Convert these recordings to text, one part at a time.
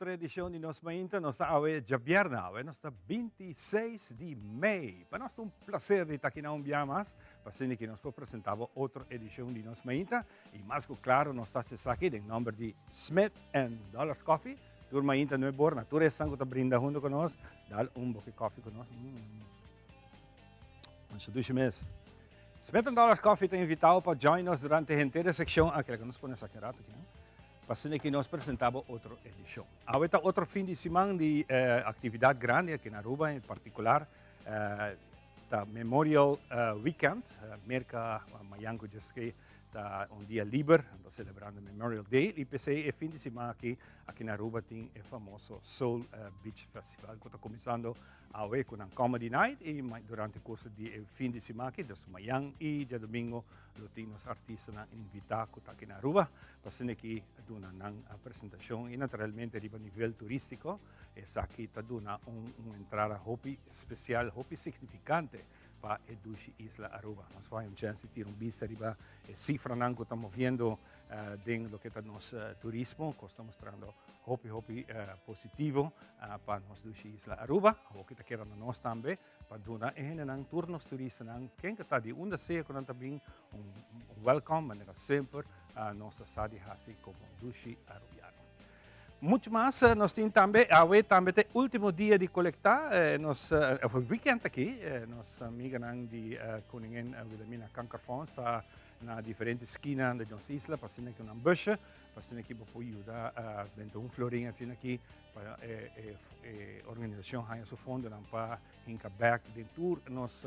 otro edicion di Nos Mainta. Nos ta awe djabièrnè, awe nos ta 26 di mei. Pa nos ta un placer di ta aki na un bia mas, pa asina ki nos por presenta bo otro edicion di Nos Mainta. Y mas cu claro nos ta haci esaki den nomber di Smith and Dollars Coffee. Tur mainta nuebor, na tur esnan cu ta brinda hunto cu nos, dal un boki coffee cu nos. Masha dushi mes. Smith and Dollars Coffee ta invitao pa join nos durante henter e seccion aki. Laga nos pone esaki un rato aki, no? Pa asina ki nos presenta bo otro edicion. Awe ta otro fin di siman di actividad grandi aki na Aruba, en particular ta Memorial Weekend. Merca mayan cu djis ta un dia liber, nan ta celebrando Memorial Day y p'esey e fin di siman aki, aki na Aruba tin e famoso Soul Beach Festival cu ta cuminsando Awe cu nan Comedy Night y durante curso di e fin di siman aki, dus mayan y diadomingo lo tin nos artistanan invita cu ta aki na Aruba pa asina aki duna nan presentacion y naturalmente riba nivel turistico esaki ta duna un un entrada hopi special, hopi significante pa e dushi isla Aruba. Nos por haya un chance di tira un bista riba e cifranan cu ta moviendo den loke ta nos turismo, cos ta mustrando hopi hopi positivo pa nos dushi isla Aruba. Hopi ta keda na nos tambe pa duna e hendenan, tur nos turistanan, ken ku ta di unda sea ku nan ta bin, un welcome manera semper nos ta sa di hasi komo dushi Arubiano. Mucho mas nos tin tambe, awe tambe ta e ultimo dia di kolektá nos, of e weekend aki, nos amiganan di Koningin Wilhelmina Kankerfonds ta na diferente skina di nos isla pa asina ki nan busje, pa asina ki bo por yuda benta un florin asina ki pa e e organisacion haña su fondonan pa hinka bek den tur nos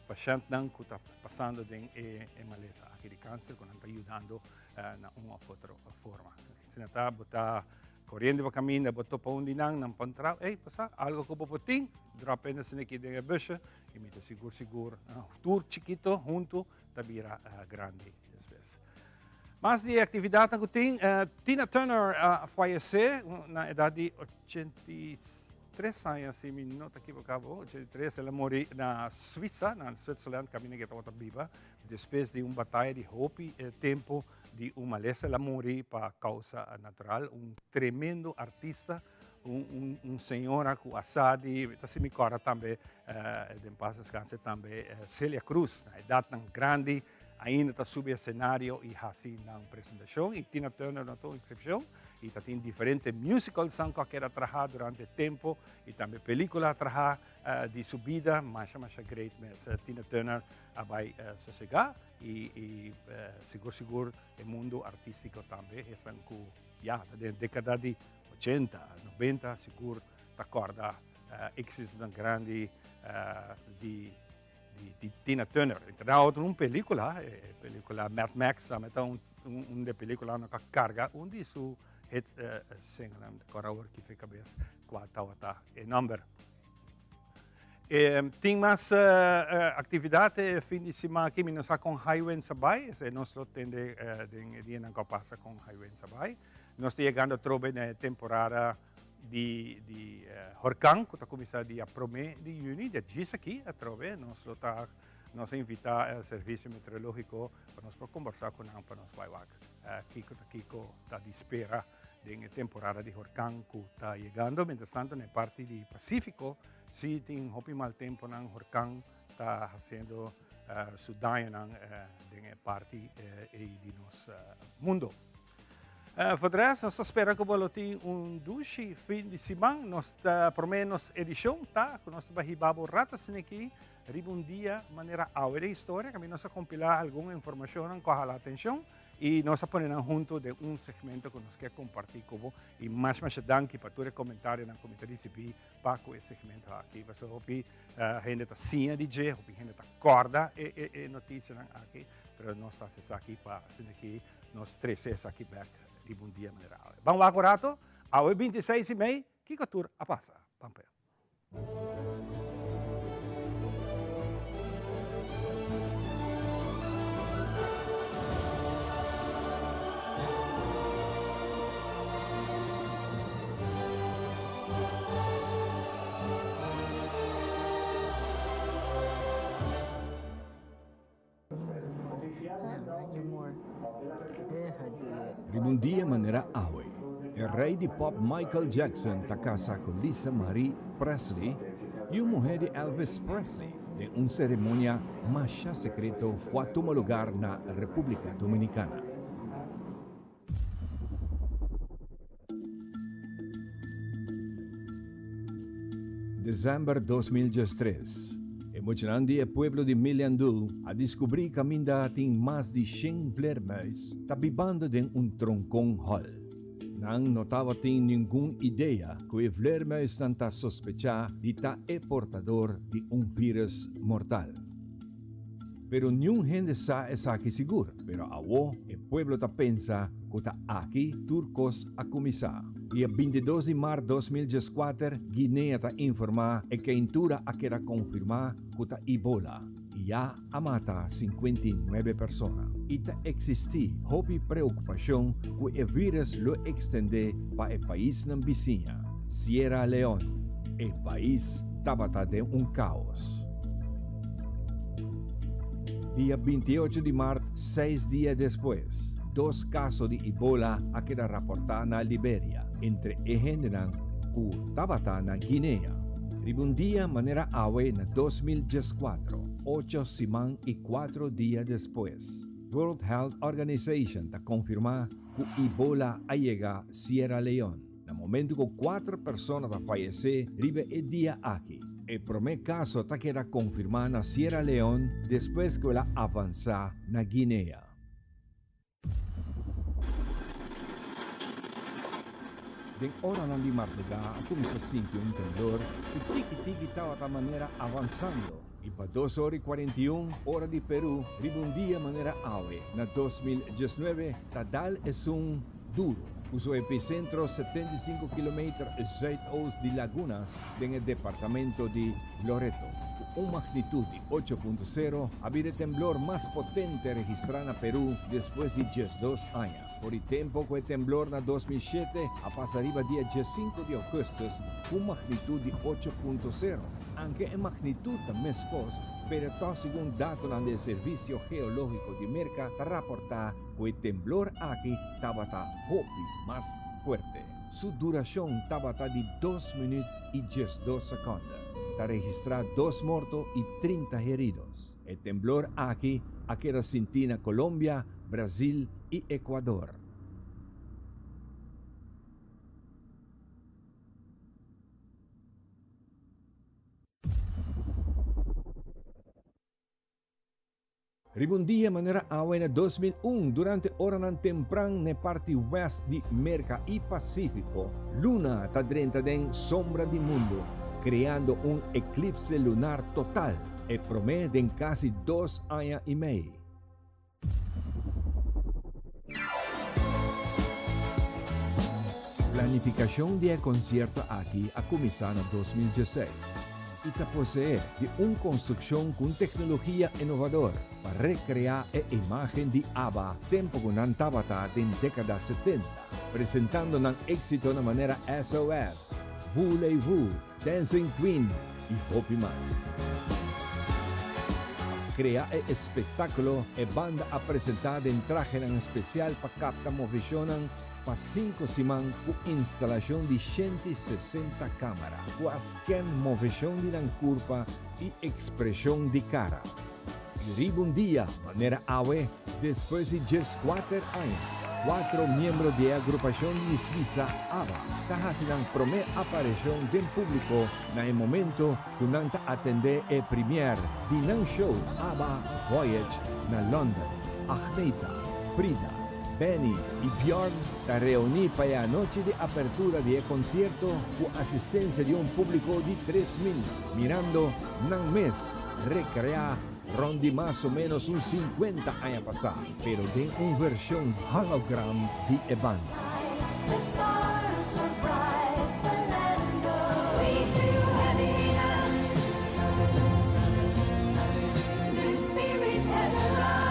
pashentnan ku ta pasando den e e malesa aki di kanser ku nan ta yudando na un of otro forma. Asina ta bo ta koriendo pa kaminda bo topa un di nan, nan por entra, ey pasa algo ku bo por tin, drop in asina ki den e busje. Y mi ta sigur sigur tur chikito hunto ta bira grandi despues. Mas di e actividadnan cu tin, Tina Turner a fallece na edad di 83 aña si mi no ta equivoca bo, 83, el a muri na Suiza, na Switzerland caminda cu e tabata biba, despues di un bataya di hopi tempo di un malesa, el a muri pa causa natural, un tremendo artista. Un un señora cu a sa di, ta si mi corda tambe den paz descanse tambe Celia Cruz, na edadnan grandi ainda ta subi escenario y haci nan presentacion y Tina Turner no ta un excepcion y ta tin diferente musicalsnan cu a keda traha durante e tempo y tambe pelicula a traha di su bida, masha masha great mes Tina Turner a bay sosega y y sigur sigur e mundo artistico tambe esnan cu ya ta den decada di Ochenta, nobenta sigur ta kòrda éksitonan grandi di di Tina Turner. Entre otro un pelíkula, e pelíkula Mad Max tambe ta un un di e pelíkulanan ku a karga un di su hit singlenan. Kòrda awor ki fe kabes kua tabata e nòmber. Tin mas aktividat e fin di siman aki, mi no sa kon Highwind sa bai, esei nos lo tende den e dianan ku a pasa kon Highwind sa bai. Nos ta yegando atrobe na e temporada di di horkan ku ta kuminsá dia promé di yüni, dia djis aki atrobe nos lo ta nos a invitá e servisio meteorológiko pa nos por kombersá ku nan pa nos bai wak kiko ta kiko ta di spera den e temporada di horkan ku ta yegando. Mientras tanto na e parti di Pasífiko si tin hopi mal temponan, horkan ta hasiendo su dañonan den e parti ei di nos mundo. For de rest, nos ta spera ku bo lo tin un dushi fin di siman. Nos ta promé nos edishon ta ku nos ta bai hiba bo rato asina aki riba un dia manera awe den historia. Kaminda nos a kompilá algun informashonnan ku a hala atenshon i nos a pone nan huntu den un segmento ku nos ke kompartí ku bo. I masha masha danki pa tur e komentarionan ku mi ta risibí pa ku e segmento aki. Pasobra hopi hende ta siña di dje, hopi hende ta kòrda e notisianan aki, pero nos ta hasi esaki pa asina aki Nos trece esaki bek riba un dia manera awe. Ban wak un rato, awe 26 di mei, kiko tur a pasa? Ban p'e. Riba un dia manera awe. E rei di pop Michael Jackson ta casa cu Lisa Marie Presley, yu muher di Elvis Presley, den un ceremonia masha secreto cu a tuma lugar na Republica Dominicana. December 2013, E muchanan di e pueblo di Miliandu a descubri caminda tin mas di shen vleermuis ta bibando den un troncon hol. Nan no tabatin ningun idea cu e vleermuisnan ta sospecha di ta e portador di un virus mortal. Pero niun hende sa esaki sigur, pero awo e pueblo ta pensa cu ta aki tur cos a cuminsa. Dia 22 di maart 2014 Guinea ta informa e keintura a keda confirma cu ta Ebola y ya a mata 59 persona. Y ta existi hopi preocupacion cu e virus lo extende pa e paisnan bisiña, Sierra Leone. E pais tabata den un caos. Dia 28 di maart, 6 dia despues, dos caso di Ebola a keda raporta na Liberia, entre e hendenan cu tabata na Guinea. Riba un dia manera awe na 2014, 8 siman y 4 dia despues, World Health Organization ta confirma cu Ebola a yega Sierra Leone. Na momento cu 4 persona ta fayece riba e dia aki. E prome caso ta keda confirma na Sierra Leone despues cu el a avansa na Guinea. Den oranan di marduga a cuminsa sinti un temblor cu tiki tiki tawata manera avansando y pa dos ora y 41 ora di Peru riba un dia manera awe na 2019 ta dal esun duro cu su epicentro 75 kilometer zuidoost di Lagunas den e departamento di Loreto. Cu un magnitud di 8.0 a bira e temblor mas potente registra na Peru despues di 12 aña. For di tempo cu e temblor na 2007 a pasa riba dia 15 di augustus cu un magnitud di 8.0. Aunke e magnitud ta mescos, pero toch segun datonan di e Servicio Geologico di Merca ta raporta cu e temblor aki tabata hopi mas fuerte. Su duracion tabata di 2 minuut y 12 seconde. Ta registra 2 morto y 30 heridos. E temblor aki a keda sinti na Colombia, Brasil y Ecuador. Riba un dia manera awe na 2001, durante oranan tempran na e parti west di Merca y Pacifico, luna ta drenta den sombra di mundo, creando un eclipse lunar total, e prome den casi 2 aña y mei. Planificacion di e concierto aki a cuminsa na 2016 y ta posee di un construccion cu un tecnologia innovador pa recrea e imagen di ABBA tempo cu nan tabata den decada 70, presentando nan exito na manera SOS, Voulez-vous, Dancing Queen y hopi mas. Pa crea e espectaculo, e banda a presenta den trahenan especial pa capta movecionnan pa 5 siman cu instalacion di 160 camara cu a scan movecion di nan curpa y expresion di cara. Y riba un dia manera awe, despues di 14 aña, cuatro miembro di e agrupacion di Suiza ABBA ta haci nan prome aparecion den publico na e momento cu nan ta atende e premiere di nan show ABBA Voyage na London. Agnetha, Frida, Benny y Bjorn ta reuni pa e anochi di apertura di e concierto cu asistencia di un publico di 3000, mirando nan mes recrea rond di mas o menos un 50 aña pasa, pero den un version hologram di e banda. The stars are bright, Fernando. We do have in us. New spirit has arrived.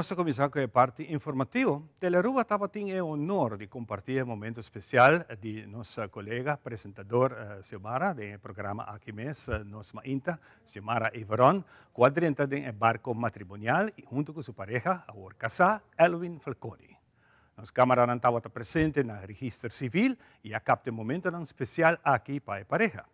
nos ta cuminsa cu e parti informativo. Telearuba tabatin e honor di comparti e momento special di nos colega presentador Xiomara den e programa aki mes Nos Mainta, Xiomara Everon, cu a drenta den e barco matrimonial y hunto cu su pareha, awor casa, Elwin Falconi. Nos camaranan tabata presente na Register Civil y a capta e momentonan special aki pa e pareha.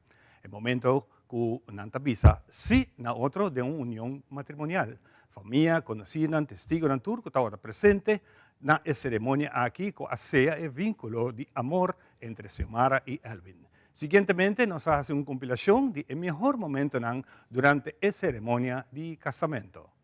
E momento cu nan ta bisa sí na otro den un union matrimonial. Famia, conocinan, testigonan tur cu tabata presente na e ceremonia aki cu a sea e vinculo di amor entre Xiomara y Elwin. Siguientemente nos a haci un compilacion di e mehor momentonan durante e ceremonia di casamento.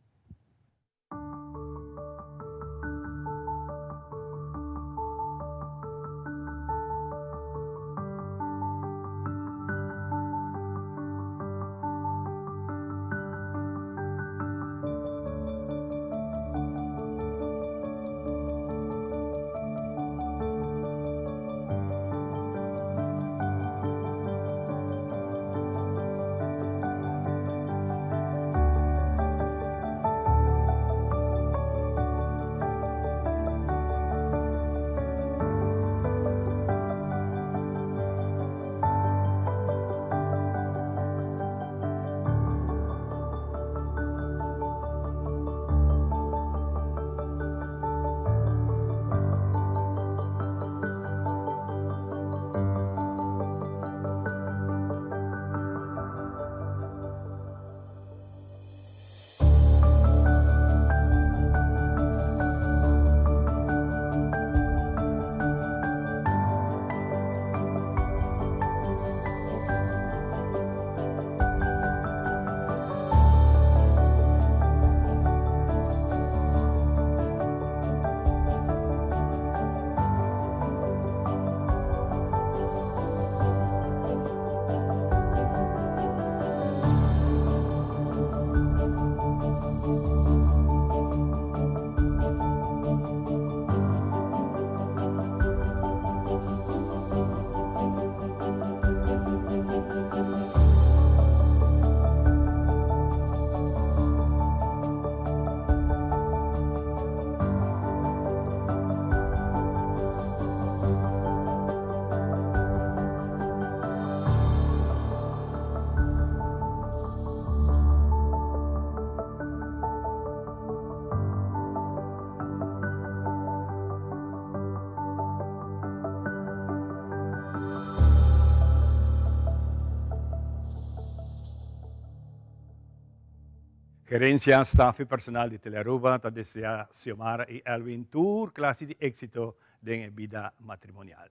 Gerencia, staf y personal di Telearuba ta desea Xiomara y Elwin tur clase di exito den e bida matrimonial.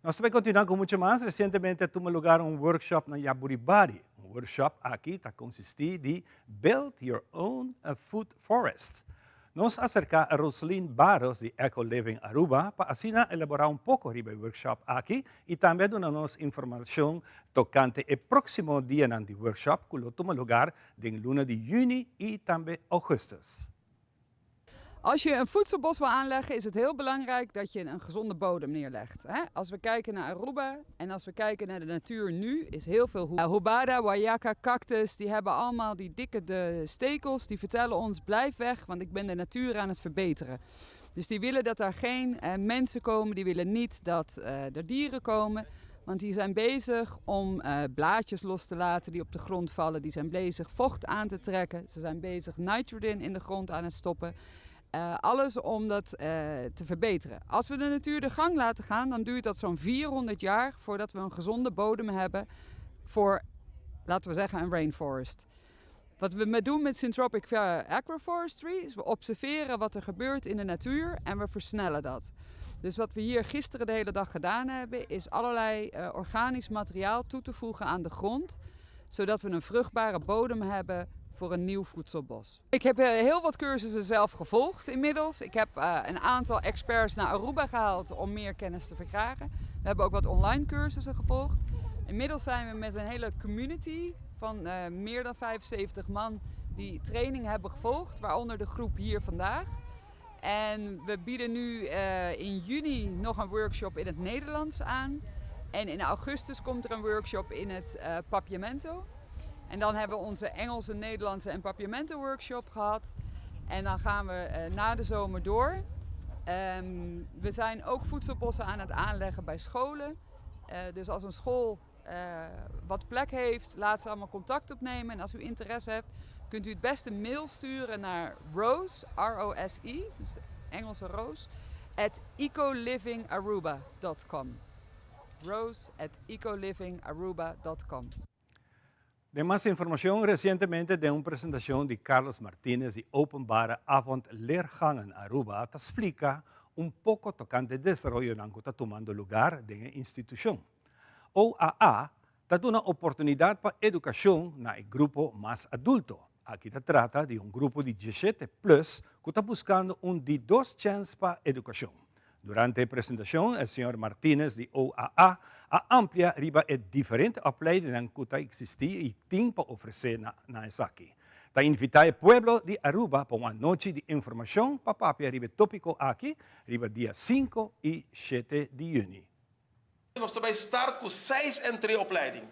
Nos ta bay continua cu mucho mas. Recientemente a tuma lugar un workshop na Yaburibari. Un workshop aki ta consisti di Build Your Own Food Forest. Nos a acerca Roselyn Barros di Eco Living Aruba pa asina elabora un poco riba e workshop aki y tambe a duna nos informacion tocante e proximo dianan di workshop cu lo tuma lugar den luna di juni y tambe augustus. Als je een voedselbos wil aanleggen is het heel belangrijk dat je een gezonde bodem neerlegt. Als we kijken naar Aruba en als we kijken naar de natuur nu is heel veel Hubada, Wayaka, cactus, die hebben allemaal die dikke de stekels. Die vertellen ons blijf weg, want ik ben de natuur aan het verbeteren. Dus die willen dat daar geen eh, mensen komen, die willen niet dat eh, er dieren komen. Want die zijn bezig om eh, blaadjes los te laten die op de grond vallen. Die zijn bezig vocht aan te trekken. Ze zijn bezig nitrogen in de grond aan het stoppen. Uh, alles om dat uh, te verbeteren. Als we de natuur de gang laten gaan, dan duurt dat zo'n 400 jaar voordat we een gezonde bodem hebben voor, laten we zeggen, een rainforest. Wat we doen met Syntropic Agroforestry is we observeren wat er gebeurt in de natuur en we versnellen dat. Dus wat we hier gisteren de hele dag gedaan hebben, is allerlei uh, organisch materiaal toe te voegen aan de grond, zodat we een vruchtbare bodem hebben voor een nieuw voedselbos. Ik heb eh, heel wat cursussen zelf gevolgd inmiddels. Ik heb uh, een aantal experts naar Aruba gehaald om meer kennis te verkrijgen. We hebben ook wat online cursussen gevolgd. Inmiddels zijn we met een hele community van uh, meer dan 75 man die training hebben gevolgd, waaronder de groep hier vandaag. En we bieden nu uh, in juni nog een workshop in het Nederlands aan. En in augustus komt er een workshop in het uh, Papiamento. En dan hebben we onze Engelse, Nederlandse en Papiamento workshop gehad. En dan gaan we na de zomer door. We zijn ook voedselbossen aan het aanleggen bij scholen. Dus als een school wat plek heeft, laat ze allemaal contact opnemen. En als u interesse hebt, kunt u het beste mail sturen naar Rose, R-O-S-I, dus de Engelse Roos, @ecolivingaruba.com. Rose@ecolivingaruba.com. Di mas informacion, recientemente den un presentacion di Carlos Martinez di Openbare Avondleergangen Aruba ta splica un poco tocante desaroyo cu ta tumando luga den e institucion. OAA ta duna oportunidad pa educacion na e grupo mas adulto. Aki ta trata di un grupo di 17 plus cu ta buscando un di dos chens pa educacion. Durante e presentacion, e señor Martinez di OAA a amplia riba e diferente opleidingen cu ta existi y tin pa ofrece na esaki. Ta invita e pueblo di Aruba pa un anochi di informacion pa papia riba e topico aki, riba dia 5 y 7 di juni. Nos tambe start cu seis entreeopleiding.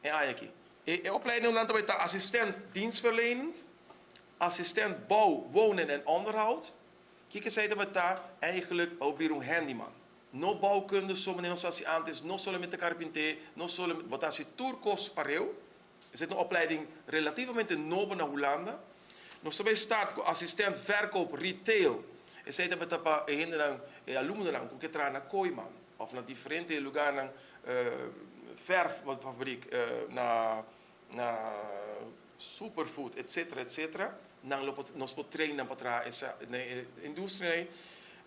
E aki. E opleiding dan tambe ta assistent dienstverlenend, assistent bouw, wonen en onderhoud. Kijk esey tambe ta eigenlijk pa un handyman. No bouwkunde, so manera nos antes, no solamente carpinter, no solamente, bo ta tur cos pareu. Esey ta un opleiding relativamente nobo na Hulanda. Nos tambe start cu assistent verkoop retail. Esey tambe ta pa hende, alumno cu kier traha na Kooyman of na diferente luga, verffabriek, na superfood, etc., etc. Nan nos por train pa traha e industria.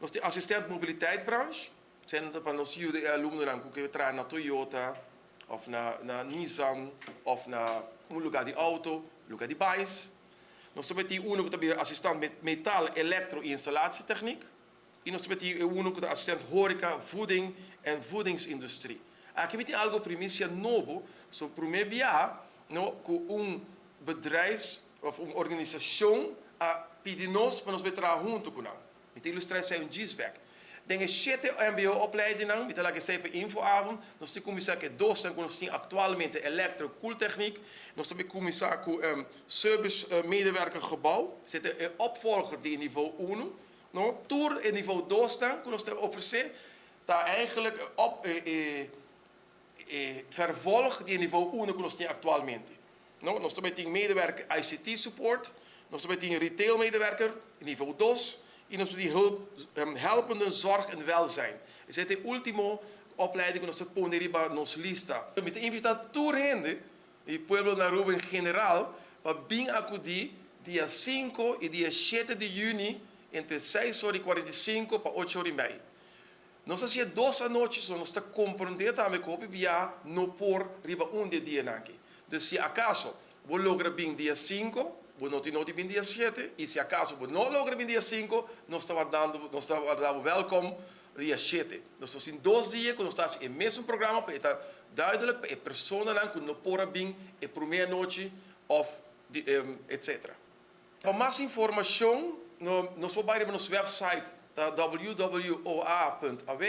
Nos tin assistent mobiliteit branche, zijn pa nos alumno cu kier traha na Toyota of na Nissan of na un luga di auto, luga di bais. Nos tambe tin un cu ta assistent metaal, elektro y installatietechniek. Y nos tambe tin un cu ta assistent horeca, voeding en voedingsindustrie. Aki tin algo primicia nobo, so prome biaha, no, cu un bedrijf of un organisacion a pidi nos pa nos traha hunto cu nan. Mi ta ilustra esey un gisback. Den e shete MBO-opleiding, mi ta laga esey pa infoavond, nos ta cuminsa cu dos cu nos tin actualmente elektro koeltechniek, nos tambe cuminsa cu service medewerker gebouw, esey ta e opvolger di niveau 1, no? Tur e niveau 2 cu nos ta ofrece, ta eigenlijk op vervolg di niveau 1 cu nos tin actualmente. No, nos tambe tin medewerker ICT support, nos tambe tin retail medewerker, niveau 2, y nos tin hulp, helpende zorg en welzijn. Esey ta e ultimo opleiding cu nos ta pone riba nos lista. Mi ta invita tur hende, y pueblo di Aruba en general, pa bin acudi dia 5 y dia 7 di juni, entre 6 or y 45 pa 8 or y mei. Nos ta haci dos anochi, so nos ta comprende tambe cu bia no por riba un dia aki. Anto, si acaso bo logra bin dia 5, bo no tin bin dia 7, y si acaso bo no logra bin dia 5, nos ta wardando welkom dia 7. Nos ta den 2 dia cu nos ta den mesun programa, pa ta duidelijk pa e persona cu no por bin e prome anochi of etc. Pa mas informacion, no, nos por bay na nos website ta www.oa.aw,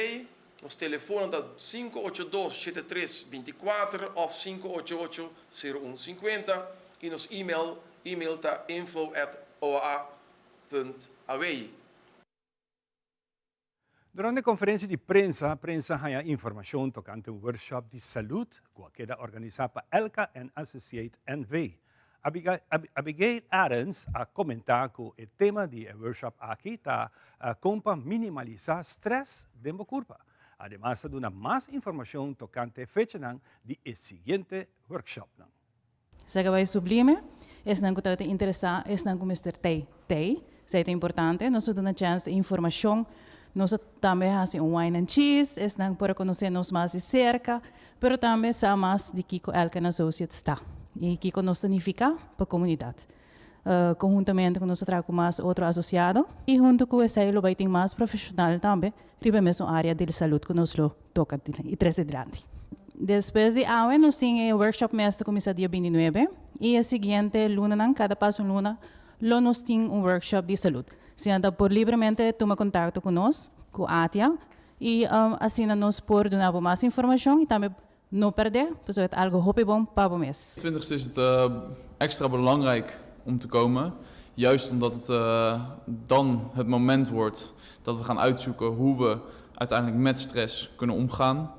nos telefon ta 582-7324 of 588-0150 y nos e-mail ta info@oa.aw. Durante e conferencia di prensa, prensa a haya informacion tocante un workshop di salud cu a keda organisa pa Elka and Associate NV. Abigail Adams a comenta cu e tema di e workshop aki ta con pa minimalisa stress den curpa. Ademas, duna mas informacion tocante fecha di e siguiente workshop. Esaki ta bay sublime, esnan cu ta interesa, esnan cu mester tey, tey, esey ta importante, nos ta duna chance informacion, nos tambe ta haci un wine and cheese, esnan por conoce nos mas di cerca, pero tambe sa mas di kico Elkan Associates ta y kico nos ta significa pa e comunidad. Conhuntamente cu nos ta cu mas otro asociado y hunto cu esey lo bay tin mas profesional tambe, riba mesun area di salud cu nos lo toca y trece grandi. Despues di awe, nos tin e workshop mes ta cuminsa dia 29 y e siguiente luna, cada paso luna, lo nos tin un workshop di salud. Asina por libremente tuma contacto cu nos, cu ATIA, y asina nos por duna mas informacion y tambe no perde, pasobra e ta algo hopi bon pa bo mes. 20e is het extra belangrijk om te komen. Juist omdat het dan het moment wordt dat we gaan uitzoeken hoe we uiteindelijk met stress kunnen omgaan.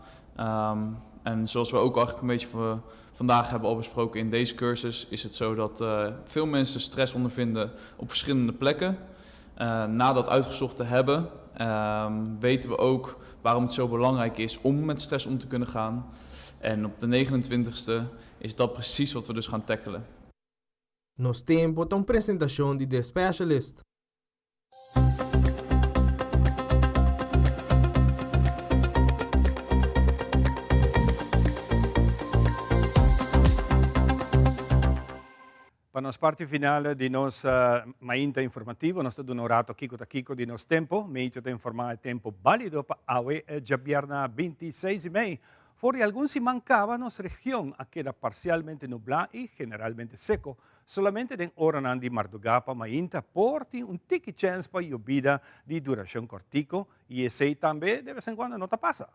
En zoals we ook eigenlijk een beetje vandaag hebben al besproken in deze cursus, is het zo dat veel mensen stress ondervinden op verschillende plekken. Na dat uitgezocht te hebben, weten we ook waarom het zo belangrijk is om met stress om te kunnen gaan. En op de 29e is dat precies wat we dus gaan tackelen. Nos Tempo ta un presentacion di The Specialist. Pa nos parti final di nos mainta informativo, nos ta duna un rato kico ta kico di nos tempo. Meitio ta informa e tempo balido pa awe djabièrna 26 di mei. For di algun siman caba nos region a keda parcialmente nubla y generalmente seco. Solamente den oranan di marduga pa mainta por tin un tiki chens pa yobida di duracion cortico y esey tambe de bes en cuando no ta pasa.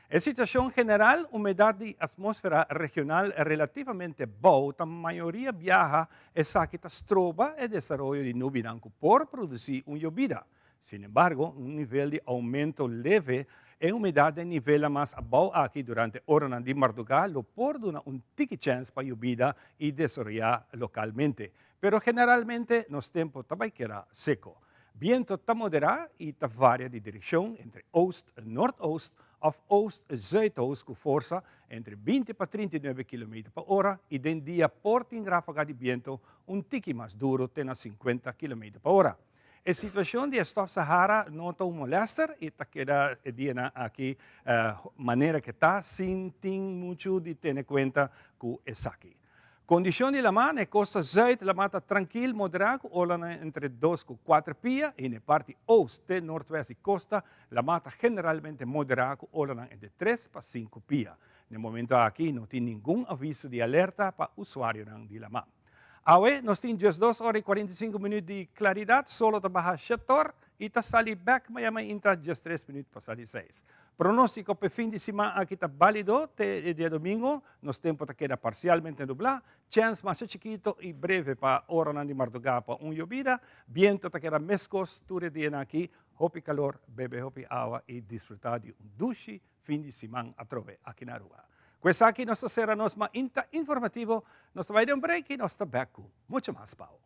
E situacion general, humedad di atmosfera regional relativamente bou ta mayoria biaha esaki ta stroba e desaroyo di nubinan cu por produci un yobida. Sin embargo, un nivel di aumento leve e humedad den nivelnan mas abou aki durante oranan di marduga lo por duna un tiki chens pa yobida y desaroya localmente. Pero generalmente nos tempo ta bay keda seco. Biento ta moderá i ta varia di direkshon entre oost noordoost òf oost zuidoost ku forsa entre 20 pa 39 kilometer pa ora i den dia por tin ráfaga di biento un tiki mas duru te na 50 kilometer pa ora. E situashon di e stòf Sahara no ta un molèster i ta keda e dianan aki manera ke ta sin tin muchu di tene kuenta ku esaki. Kondishon di laman, Na e kosta zùit laman ta trankil moderá ku olanan entre dos ku kuater pia i na e parti oost te nortwèst di kosta laman ta generalmente moderá ku olanan entre tres pa sinku pia. Na e momento aki no tin ningun aviso di alerta pa usuarionan di laman. Awe nos tin 12 ora i 45 minüt di klaridat, solo ta baha shetor i ta sali bèk maya mainta 13 minüt pasá di seis. Pronóstiko p'e fin di siman aki ta bálido te e diadomingo. Nos tempu ta keda parsialmente nublá, chèns masha chikito i breve pa oranan di mardugá pa un yobida. Bientu ta keda meskos tur e dianan aki. Hopi kalor, bebe hopi awa i disfrutá di un dushi fin di siman atrobe aki na Aruba. Ku esaki nos ta sera nos mainta informativo. Nos ta bai den un break i nos ta bèk ku mucho mas pao.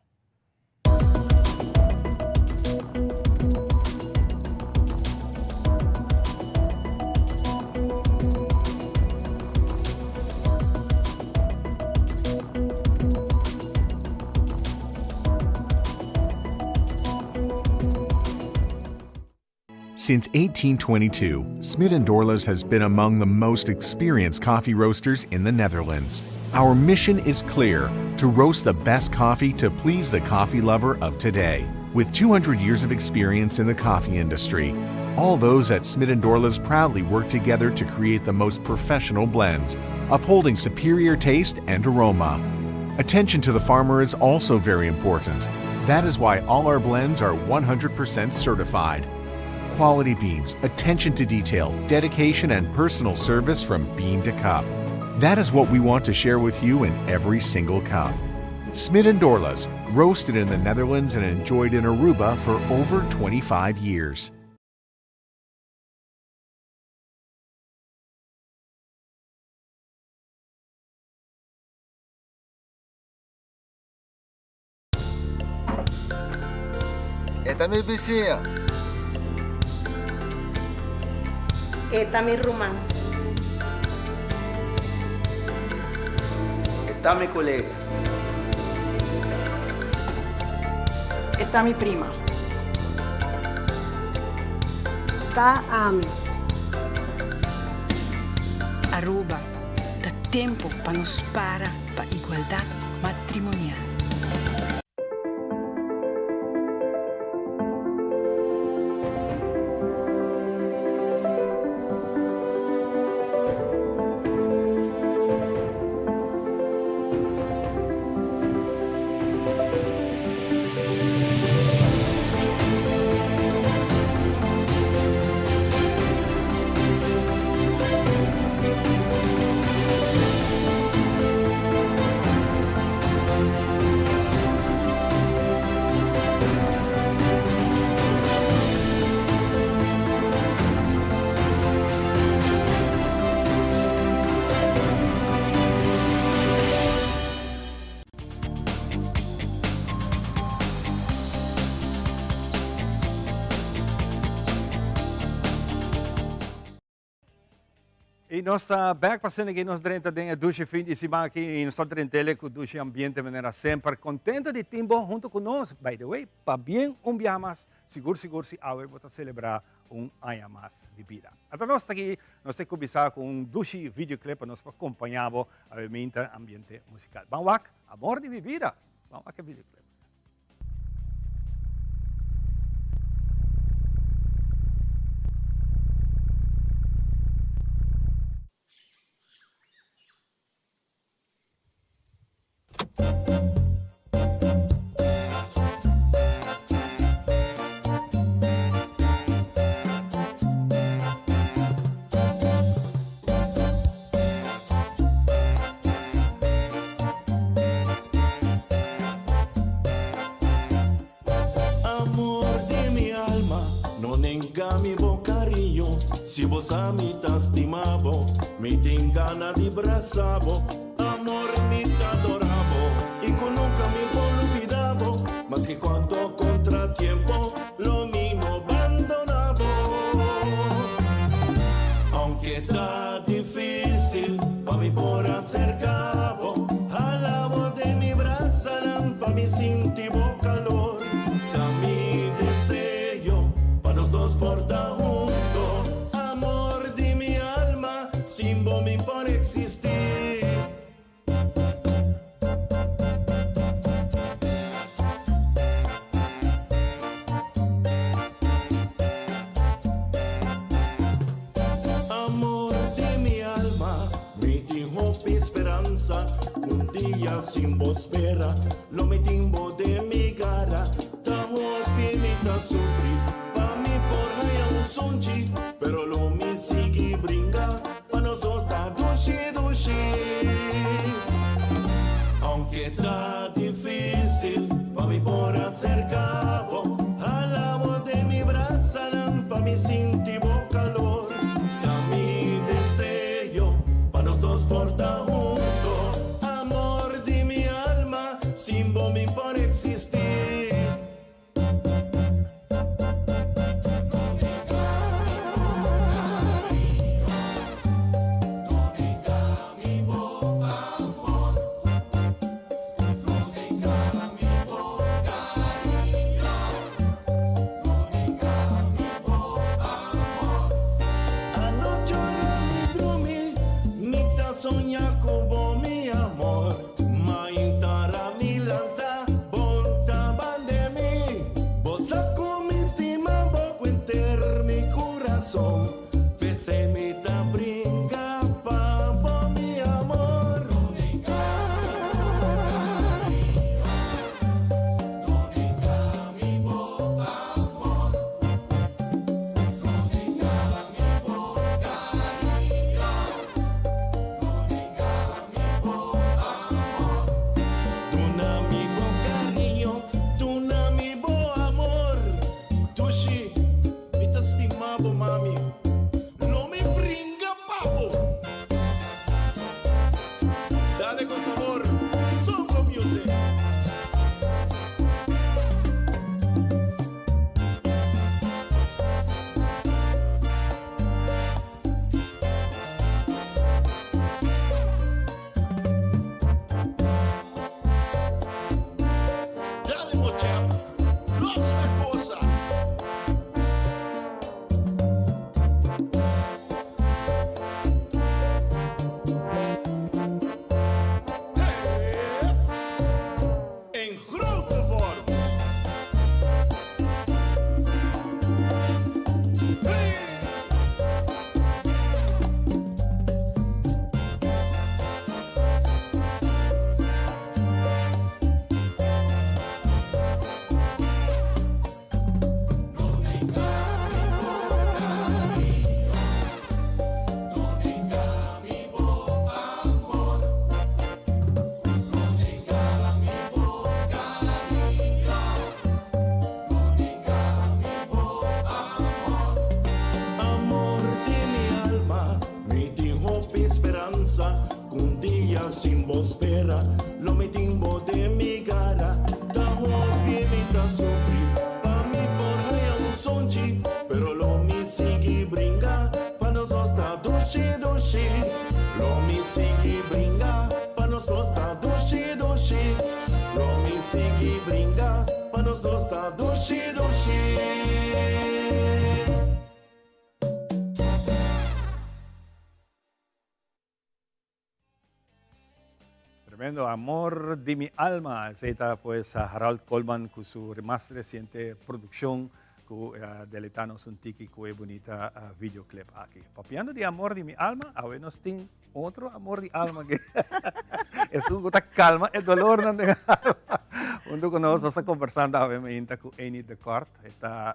Since 1822, Smit & Dorlas has been among the most experienced coffee roasters in the Netherlands. Our mission is clear: to roast the best coffee to please the coffee lover of today. With 200 years of experience in the coffee industry, all those at Smit & Dorlas proudly work together to create the most professional blends, upholding superior taste and aroma. Attention to the farmer is also very important. That is why all our blends are 100% certified. Quality beans, attention to detail, dedication, and personal service from bean to cup. That is what we want to share with you in every single cup. Smit & Dorlas, roasted in the Netherlands and enjoyed in Aruba for over 25 years. E ta mi bisiña. E ta mi ruman. E ta mi kolega. E ta mi prima. Ta ami. Aruba, ta tempo pa nos para pa igualdad matrimonial. Y nos ta bek pa asina ki nos drenta den e dushi fin di siman aki y nos ta drentele cu dushi ambiente manera semper. Contento di tin bo hunto cu nos. By the way, pabien un biaha mas, sigur sigur si awe bo ta celebra un aña mas di bida. Ata nos ta aki, nos ta cuminsa cu un dushi videoclip pa nos por acompaña bo awe minta ambiente musical. Ban wak, Amor di mi bida! Ban wak e videoclip. Amor di mi alma, no nenga mi bo cariño. Si bo sa mi ta stima bo, mi tin gana di brasa bo. Amor mi ta adora bo, y cu nunca mi por lubida bo. Maske cuanto contratiempo, lo mi no bandona bo. Aunke ta dificil pa mi por acerca bo, hala bo den mi brasanan pa mi sinti bo calor. Ta mi deseo pa nos dos por ta hunto. Amor di mi alma, sin bo mi por existi. Amor di mi alma, mi tin hopi speransa, un dia sin bo spera, lo mi tin bo den mi gara. Ta hopi mi ta sufri, pa mi por haya un sunchi, pero lo mi sigui bringa. Pa nos dos ta dushi dushi. Aunke ta dificil pa mi por acerca bo, hala bo den mi brasanan pa mi sinti bo calor. Ta mi deseo pa nos dos por ta hunto. Amor di mi alma, sin bo mi por existi. Anochi ora mi drumi, mi ta soña ku bo mi amor. Maintara mi lanta, bon ta bande mi. Bo sa ku mi stima bo ku enter mi kurason. P'esei mi ta bringa pa bo mi amor. Duna mi bo cariño, duna mi bo amor. Dushi, mi ta stima bo mami, lo mi bringa pa bo. Dale con sabor, Songo Music. Dale mochap, los la cosa. In grote vorm. Amor di mi alma, mi tin hopi speransa, ku un dia sin bo spera, lo mi tin bo den mi gara. Ta hopi mi ta sufri, pa mi por haya un sonchi, pero lo mi sigui bringa, pa nos dos ta dushi dushi. Tremendo, Amor di mi alma. Esey ta pues Harold Colman cu su mas reciente produccion cu a deleita nos un tiki cu e bunita videoclip aki. Papiando di amor di mi alma, awe nos tin otro amor di alma aki. Esun cu ta calma e dolornan den alma. Hunto cu nos, nos ta conversando awe mainta cu Amy de Kort. E ta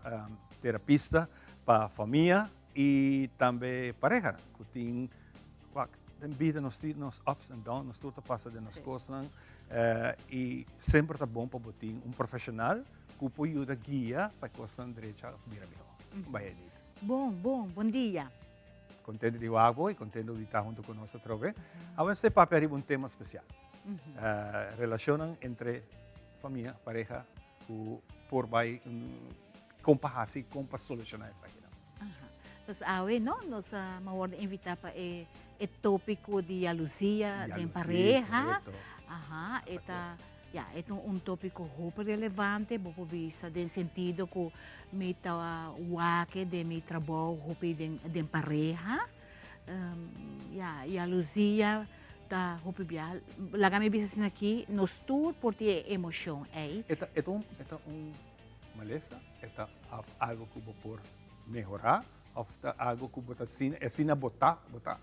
terapista pa famia y tambe parehanan cu tin Wak, den bida nos tin nos ups and downs, nos tur ta pasa den nos kosnan i semper ta bon pa bo tin un profeshonal ku por yuda guia pa e kosnan drecha òf bira mihó. Bai Edith. Bon, bon, bon dia. Kontento di wak bo i kontento di ta huntu ku nos atrobe. Awe nos ta papia riba un tema spesial. Relashonnan entre famia, pareha ku por bai kon pa hasi, kon pa solushoná esakinan. Aha. Dus awe no, nos a worde invita pa e e topico di jaloezie den pareha. Aha, e ta, ja, e ta un topico hopi relevante, bo por bisa den sentido cu mi ta wak den mi trabou hopi den den pareha. Ja, jaloezie ta hopi bia, laga mi bisa asina aki, nos tur por tin e emocion ey. E ta e ta un e ta un Malesa e ta of algo ku bo por mehorá of ta algo ku bo ta asina, e asina bo ta, bo ta.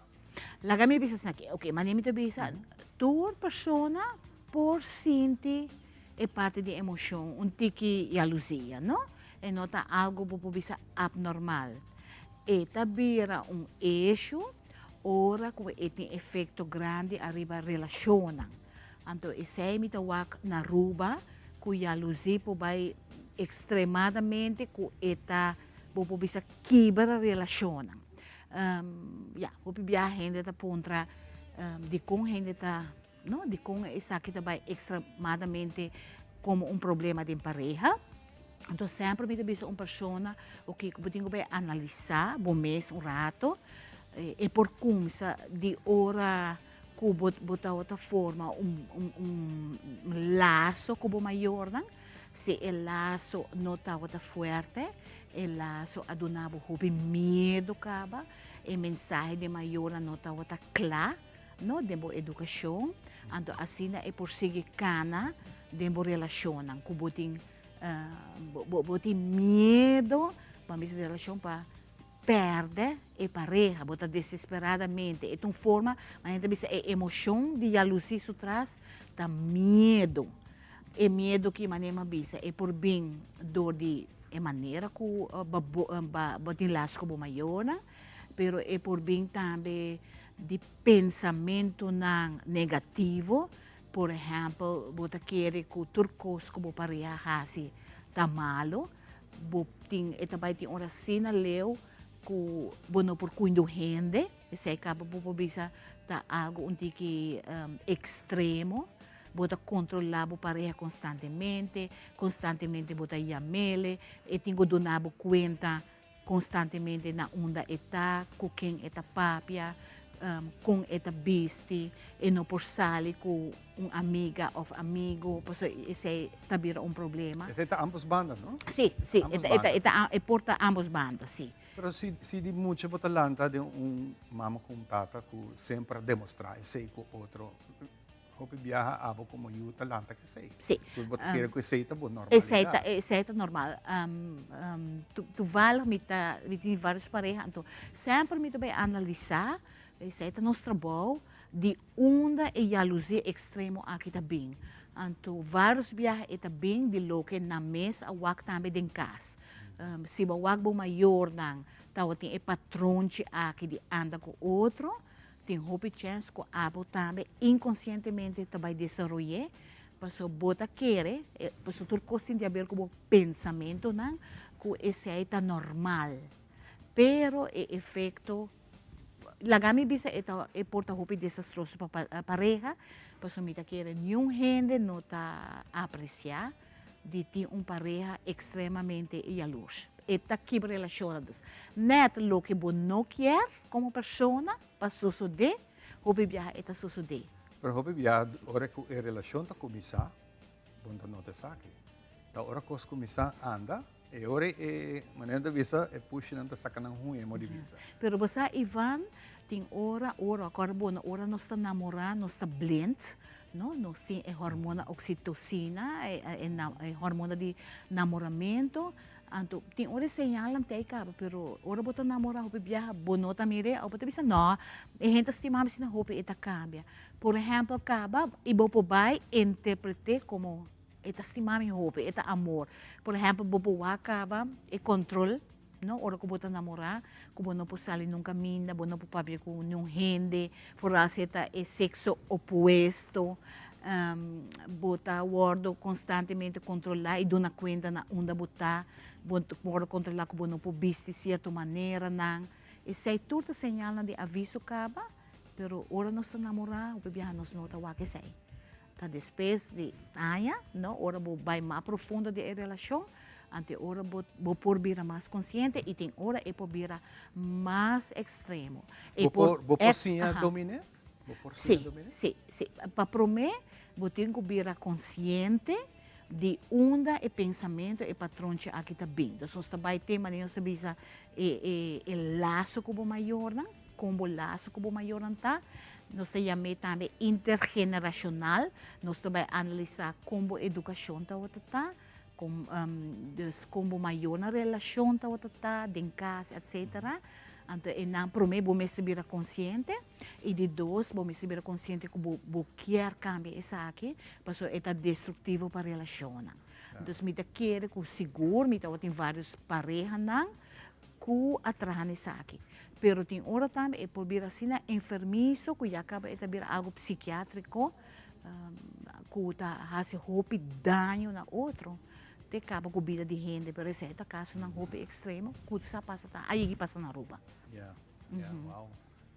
Laga mi bisa esaki, ok, manera mi ta bisa, tur persona por sinti e parti di emocion, un tiki yaluzia, no? E no ta algo bo por bisa abnormal. E ta bira un issue ora ku e tin efecto grandi ariba relacionnan. Anto esei mi ta wak na Aruba ku yaluzi por bai ekstremadamente ku e ta bo por bisa kibra relashonnan. Ya, hopi biaha hende ta puntra dikon hende ta no dikon esaki ta bai ekstremadamente komo un problema den pareha. Anto semper mi ta bisa un persona oke ku bo tin ku bai analisá bo mes un rato e por kumsa di ora ku bo bo tabata forma un un un laso ku bo mayornan, si e laso no tabata fuerte, e laso a duna bo hopi miedu kaba, e mensahe di mayornan no tabata kla, no, den bo edukashon, anto asina e por sigui kana den bo relashonnan ku bo tin bo bo tin miedu pa mester relashon pa Pèrdè e pareha, bo ta desesperadamente, e ta un forma, manera ta bisa e emocion di yalusi su tras ta miedu. E miedu ki manera mi a bisa e por bin dor di e manera ku bo tin las ku bo mayornan, pero e por bin tambe di pensamentunan negativo, por ehèmpel bo ta kere ku tur kos ku bo pareha hasi ta malu, Bo tin, e ta bai tin ora asina leu ku bo no por kuinda un hende, esei kaba bo por bisa ta algu un tiki ekstremo, bo ta kontrolá bo pareha konstantemente, konstantemente bo ta yam'ele, e tin ku duna bo kuenta konstantemente na unda e ta, ku ken e ta papia, kon e ta bisti, e no por sali ku un amiga of amigo, pasobra esei ta bira un problema. Esei ta ambos banda, no? Sí, sí, e ta, e ta, e ta, e por ta ambos banda, sí. Pero si, si di mucha bo ta lanta den un mama ku un tata ku semper a demostrá esei ku otro, hopi biaha abo komo yu ta lanta ku esei. Sí. Ku bo ta kere ku esei ta bo normalidad. Esei ta, esei ta normal. Toevallig mi ta, mi tin varios pareha, anto semper mi ta bai analisá, esei ta nos trabou, Di unda e yaluzie ekstremo aki ta bin? Anto vários biaha e ta bin di loke nan mes a wak tambe den kas. Si bo a wak bo mayornan tabatin e patronchi aki di anda ku otro, tin hopi chèns ku abo tambe inkonsientemente ta bai desaroy'é, pasobra bo ta kere, pasobra tur kos tin di aber ku bo pensamentunan, ku esei ta normal. Pero e efekto Laga mi bisa e ta e por ta hopi desastroso pa pareha, pasobra mi ta kere niun hende no ta aprecia di tin un pareha extremamente yalurs. E ta kibra relacionnan. Dus net loke bo no kier como persona pa sosode, hopi biaha e ta sosode. Pero hopi biaha ora cu e relacion ta cuminsa, bo no ta nota esaki. Ta ora cos cuminsa anda, E ora e manera ta bisa e pushinan ta saca nan huña mo di bisa. Pero bo sa Ivan, tin ora, ora, acorda bo, ora nos ta namora nos ta blind. No, nos tin e hormona oxitocina, e e hormona di namoramento, anto tin ora e señalnan ta ei caba, pero ora bo ta namora hopi biaha bo no ta mir'é of bo ta bisa no, e hende ta stima mi asina hopi e ta cambia. Por ehempel caba y bo por bay interpreté como e ta stima mi hopi, e ta amor. Por ehempel bo por wak caba e control. No, ora ku bo ta namorá, ku bo no por sali nun kaminda, bo no por papia ku niun hende, foral si e ta e sekso opuesto, bo ta wòrdu konstantemente kontrolá i duna kuenta na unda bo ta, bo ta wòrdu kontrolá ku bo no por bisti sierto maneranan. Esei tur ta señalnan di aviso kaba, pero ora nos ta namorá, hopi biaha nos no ta wak esei. Ta despues di aña, no, ora bo bai mas profundo den e relashon, anto ora bo bo por bira mas konsiente i tin ora e por bira mas ekstremo. E por bo por siña dominé? Bo por siña dominé? Si, si, si. Pa promé bo tin ku bira konsiente di unda e pensamentu, e patronchi aki ta bin. Dus nos ta bai tema di nos ta bisa e e e laso ku bo mayornan. Kon bo laso ku bo mayornan ta. Nos ta yam'é tambe intergenerashonal. Nos ta bai analisá kon bo edukashon tabata ta, kon dus kon bo mayornan relashon tabata ta den kas etsetera. Anto e nan promé bo mester bira konsiente i di dos bo mester bira konsiente ku bo bo kier kambia esaki pasobra e ta destruktivo pa relashonnan. Dus mi ta kere ku sigur mi tabatin vários parehanan ku a traha na esaki. Pero tin ora tambe e por bira asina enfermiso ku ya kaba e ta bira algu psikiatriko ku ta hasi hopi daño na otro, te kaba ku bida di hende. Pero esei ta kasonan hopi ekstremo ku sa pasa ta a yegi pasa na Aruba. Ya, ya, wou.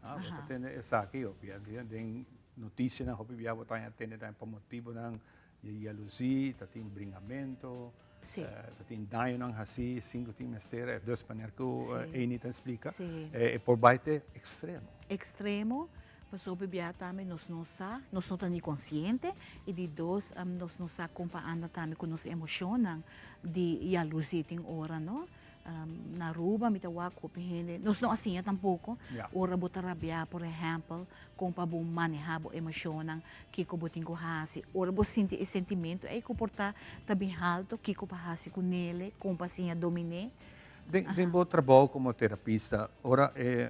Ah, bo ta tende esaki hopi den notisianan hopi bia bo ta haña tende tambe pa motibonan di yalusí, ta tin bringamento, ta tin dañonan hasí sin ku tin mester, e dus manera ku Amy ta splika, e por bai te ekstremo. Ekstremo, pasobra bia tambe nos no sa, nos no ta ni konsiente, i di dos nos no sa kon pa anda tambe ku nos emoshonnan di yalusí tin ora no. Na Aruba mi ta wak hopi hende, nos no a siña tampoco, ora bo ta rabia por ehempel, con pa bo maneha bo emocionnan, kico bo tin cu haci, ora bo sinti e sentimento ey cu por ta ta bin halto, kico pa haci cu nele, con pa siña domine. Den bo trabou como terapista, ora e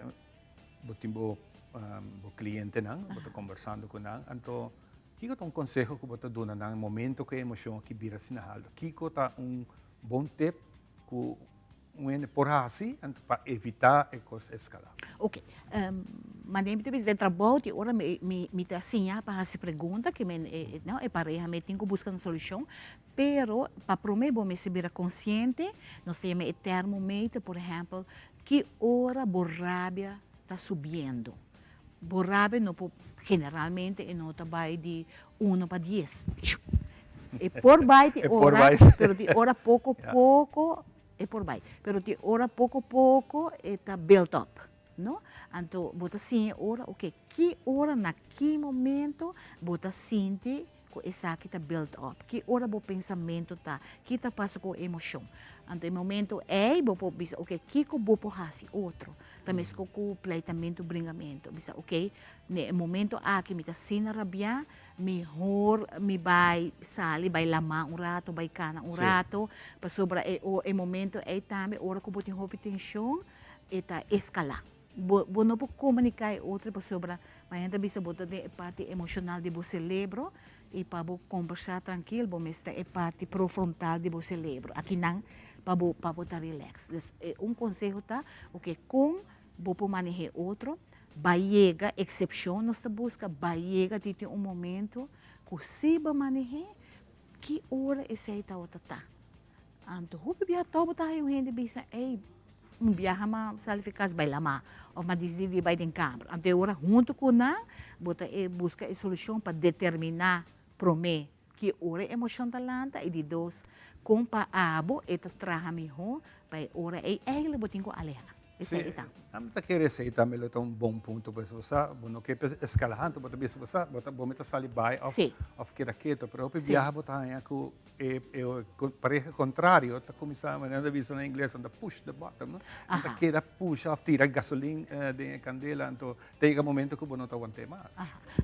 bo tin bo bo clientenan, bo ta conversando cu nan, anto kico ta un conseho cu bo ta duna nan momento cu e emocion aki bira asina halto? Kico ta un bon tip ku un hende por hasi pa evitá e kos eskalá? Ok, manera mi ta bisa den trabou tin ora mi mi ta siña pa hasi pregunta ke men no e pareha mi tin ku buska un solushon, pero pa promé bo mester bira konsiente, nos ta yama e termometer, por ehèmpel, ki ora bo rabia ta subiendo. Bo rabia no por, generalmente e no ta bai di uno pa dies, e por bai tin ora, pero tin ora poko poko e por bai, pero tin ora poko poko e ta build up, no? Anto bo ta siña e ora, oke, ki ora na ki momento bo ta sinti ku esaki ta build up, ki ora bo pensamentu ta, ki ta pasa ku bo emoshon. Anto e momento ei bo por bisa oke kiko bo por hasi otro, ta meskos ku pleitamentu, bringamentu, bisa oke ne e momento aki mi ta asina rabiá, mihor mi bai sali bai lama un rato, bai kana un rato, pasobra e e momento ei tambe ora ku bo tin hopi tenshon e ta eskalá. Bo bo no por komuniká e otro pasobra mañana ta bisa bo ta den e parti emoshonal di bo selebro i pa bo kombersá trankil bo mester e parti profrontal di bo selebro akinan pa bo pa bo ta rilèks. Dus e un konseho ta oke kon bo por maneh'é otro bai yega eksepshon nos ta buska bai yega di tin un momento ku si bo maneh'é ki ora esei tabata ta. Anto hopi biaha tou bo ta haña un hende bisa, ey, un biaha m'a sali fi kas bai lamá òf m'a disidí di bai den kamer. Anto e ora huntu ku nan bo ta e buska e solushon pa determiná promé ki ora e emoshon ta lanta i di dos kon pa abo e ta traha mihó pa e ora ey eigentlik bo tin ku alehá. Esei ta. Ami ta kere esei tambe lo ta un bon punto, pues bo sa, bo no ke escala hantu, bo ta bisa bo sa, bo ta bo mi ta sali bai of of keda keto, pero hopi biaha bo ta haña ku e e pareha kontrario ta kuminsá, manera nan ta bisa na ingles, nan ta push the button, no? Nan ta keda pusha of tira gasolin den e kandela, anto ta yega momento ku bo no ta want'é mas.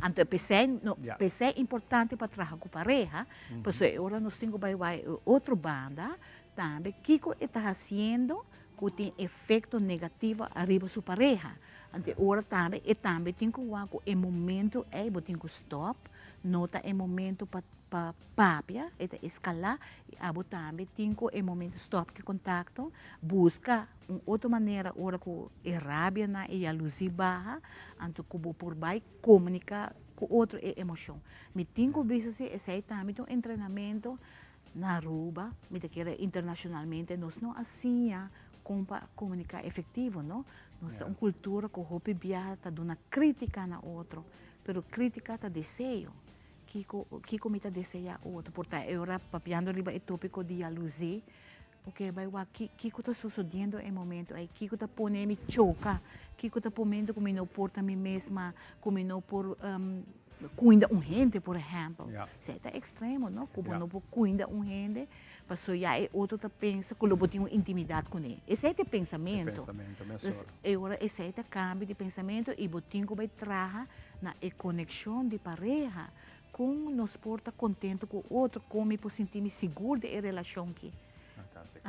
Anto p'esei no, p'esei importante pa traha ku pareha, pasobra e ora nos tin ku bai wak e otro banda tambe kiko e ta hasiendo ku tin efekto negativo ariba su pareha. Anto e ora tambe e tambe tin ku wak ku e momento ei bo tin ku stòp, no ta e momento pa pa papia, e ta eskalá i abo tambe tin ku e momento stòp ki kontakto, buska un otro manera ora ku e rabianan, e yaluzí baha, anto ku bo por bai komuniká ku otro e emoshon. Mi tin ku bisa si esei tambe ta un entrenamento Na Aruba, mi ta kere internacionalmente, nos no a siña con pa comunica efectivo, no? Nos ta un cultura cu hopi biaha ta duna critica na otro, pero critica ta deseo. Kico, kico mi ta desea otro? Por ta e ora papiando riba e topico di jaloezie, ok, bai wak ki, kico ta sucediendo e momento ey, kico ta pone mi choca, kico ta poniendo cu mi no por ta mi mesma, cu mi no por Cuida un hende, por ehempel. Ja. Esei ta extremo, no? Cu bo no por cuida un hende, paso ya e otro ta pensa cu lo bo tin un intimidad cune. Esei ta e pensamento. E pensamento, mesora. Dus e ora esei ta cambio di pensamento y bo tin cu bay traha na e conexion di pareha. Con nos por ta contento cu otro, con mi por sinti mi sigur den e relacion ki. Fantástiko.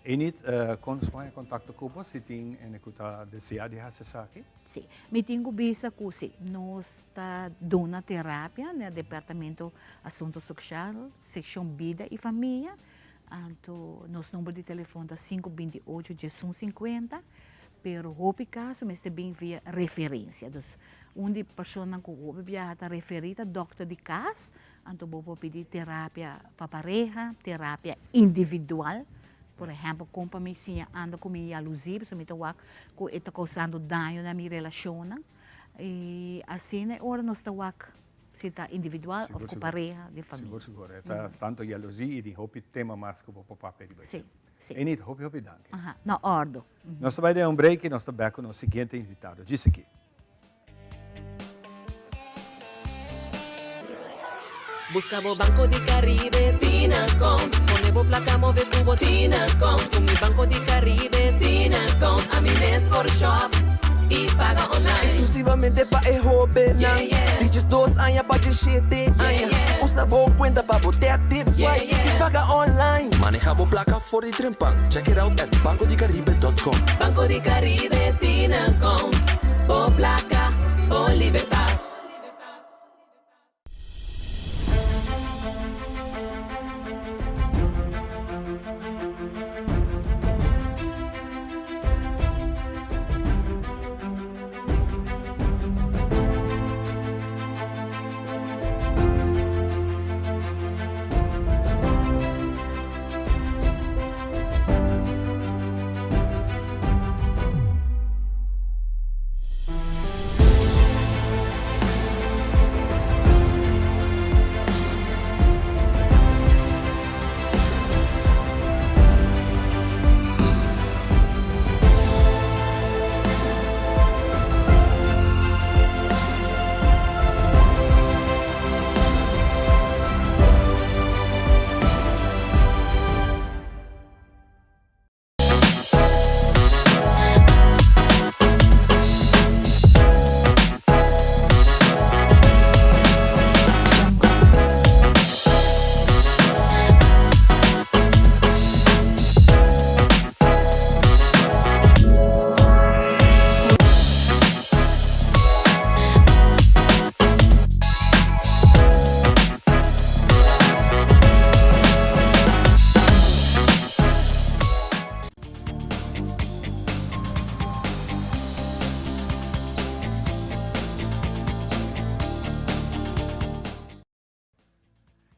Enid, kon nos por haña kontakto ku bo si tin hende ku ta deseá di hasi esaki? Sí, mi tin ku bisa ku sí, nos ta duna terapia na Departamento Asunto Soshal, sekshon Bida i Famia. Anto nos number di telefòn ta sinku 28 diesun sinkuenta, pero hopi kaso mester bin via referensia. Dus un di personanan ku hopi biaha ta referí ta dòkter di kas, Anto bo por pidi terapia pa pareha, terapia individual. Por ehempel, kon pa mi siña anda ku mi yaluzí, pasobra mi ta wak ku e ta kousando daño na mi relashonnan. I asina e ora nos ta wak si ta individual òf ku pareha di famia. Sigur, sigur. E ta tantu yaluzí i tin hopi tema mas ku bo por papia riba dje. Si, si. Enid, hopi, hopi danki. Aha, na òrdu. Nos ta bai den un break i nos ta bèk ku nos siguiente invitado. Djis aki. Busca bo Banco di Caribe Tinacount Pone bo placa move cu bo Tinacount Cu mi Banco di Caribe Tinacount Ami mes por shop y paga online Exclusivamente pa e hobennan Di diesdos aña pa diesshete aña Usa bo cuenta pa bo tap tip swipe y paga online Maneha bo placa for di trempan Check it out at bancodicaribe.com Banco di Caribe Tinacount Bo placa, bo libertad.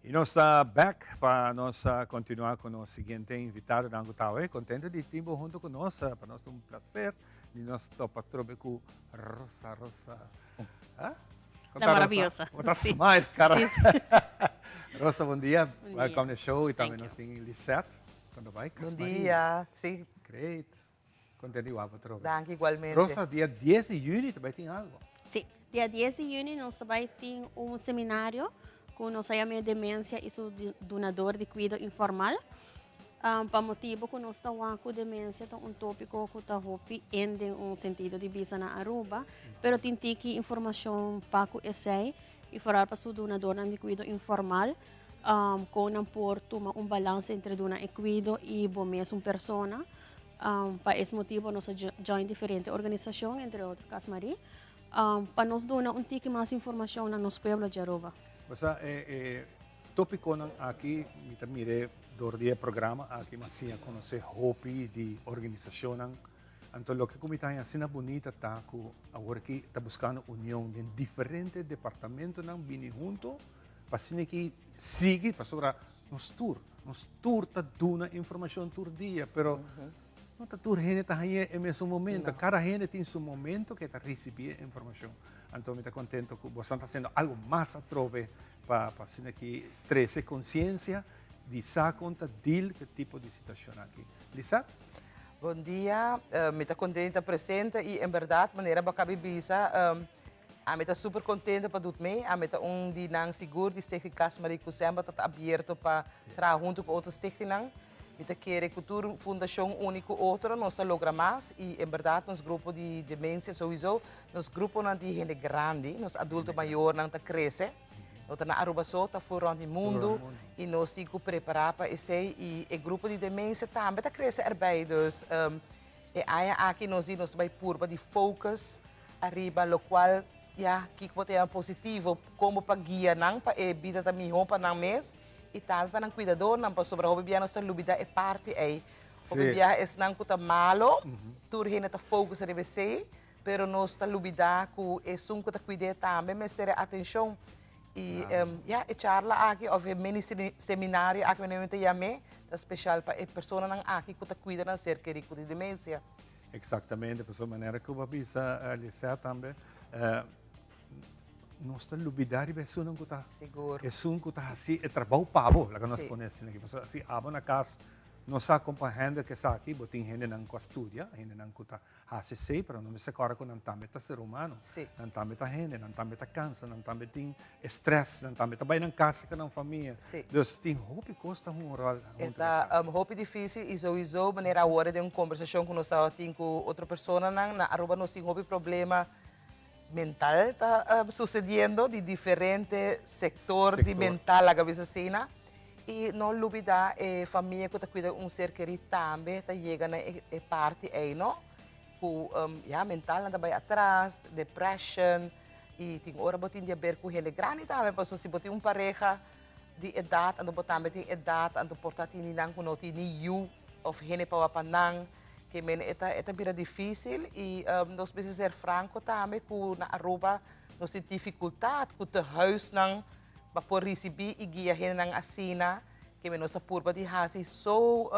Y nos ta back pa nos continua cu nos siguiente invitadonan cu ta awe. Contento di tin bo hunto cu nos. Pa nos ta un placer di nos topa trobe cu Rosa, Rosa. Ah? La maravillosa. Bo ta smile, cara. Rosa, bon dia. Welcome to the show. Y tambe nos tin Lisette. Cuando bai, Bon dia. Sí. Great. Contento di wak atrobe. Danki igualmente. Rosa, dia 10 di juni ta bai tin algo. Sí, dia 10 di juni nos ta bai tin un seminario cu nos a yama Demencia y su dunador di cuido informal. Um, pa motibo cu nos ta wak cu demencia ta un topico cu ta hopi in den un sentido di bisa na Aruba, pero tin tiki informacion pa cu esey y vooral pa su dunadornan di cuido informal, um, con nan por tuma un balans entre duna e cuido y bo mes un persona. Um, pa es motibo nos a join diferente organisacion, entre otro Cas Marie, um, pa nos duna un tiki mas informacion na nos pueblo di Aruba. Basta e, e topiconan aki, mi ta mire door di e programa aki, m'a siña conoce hopi di organisacionnan. Anto loke cu mi ta haña asina bunita ta cu awor aki ta buscando union den diferente departamentonan bini hunto pa asina ki sigui, pasobra Nos tur, nos tur ta duna informacion tur dia, pero no ta tur hende ta hañ'é e mesun momento. Cada hende tin su momento ke ta ricibi e informacion. Anto mi ta contento cu bosan ta haciendo algo mas atrobe pa pa asina ki trece conciencia di sa con ta deal cu e tipo di situacion aki. Lisa? Bon dia, mi ta contento di ta presente y en berdad manera bo a caba di bisa, Ami ta super contento pa dut mee. Ami ta un di nan sigur di Stichting Cas Marie cu semper ta ta abierto pa traha hunto cu otro stichtingnan. Mi ta kere cu tur fundacion uni cu otro nos ta logra mas y en berdad nos grupo di demencia sowiso nos gruponan di hende grandi, nos adulto mayornan ta crece. No ta na Aruba so, ta for rond di mundo y nos tin cu prepara pa esey y e grupo di demencia tambe ta crece erbij. Dus e aña aki nos di nos ta bay purba di focus Ariba locual ya kico bo ta yama positivo como pa guia nan pa e bida ta miho pa nan mes y tambe pa nan cuidadornan pasobra hopi bia nos ta lubida e parti ey. Hopi bia esnan cu ta malo tur hende ta focus ariba esey pero nos ta lubida cu esun cu ta cuid'e tambe mester e atencion y ya e charla aki of e mini seminario aki manera mi ta yam'e ta special pa e personanan aki cu ta cuida nan ser keri cu tin demencia. Exactamente, pasobra manera cu bo a bisa Lisette tambe, nos ta lubida riba esunnan cu ta, esun cu ta haci e trabou pa bo, laga nos pone asina aki, pasobra si abo na cas no sa con pa handle cu esaki, bo tin hendenan cu a studia, hendenan cu ta haci esey, pero no mester corda cu nan tambe ta ser humano, nan tambe ta hende, nan tambe ta cansa, nan tambe tin stress, nan tambe ta bay nan casa cu nan famia, dus tin hopi cos ta hunga un rol E ta hopi dificil y souiso manera awor den un conversacion cu nos tabatin cu otro personanan na Aruba nos tin hopi problema mental ta sucediendo di diferente sector di mental laga bisa asina y no lubida e famia cu ta cuida un ser keri tambe ta yega na e parti ey no cu ya mental nan ta bay atras depression y tin ora bo tin di haber cu hende grandi tambe pasobra si bo tin un pareha di edat, anto bo tambe tin edat, anto por ta tin di nan ku no tin ni yu òf hende pa wak pa nan, ke men e ta e ta bira difísil i nos mester ser franko tambe ku na Aruba nos tin difikultat ku tehuisnan pa por risibí i guia hendenan asina, ke men nos ta purba di hasi so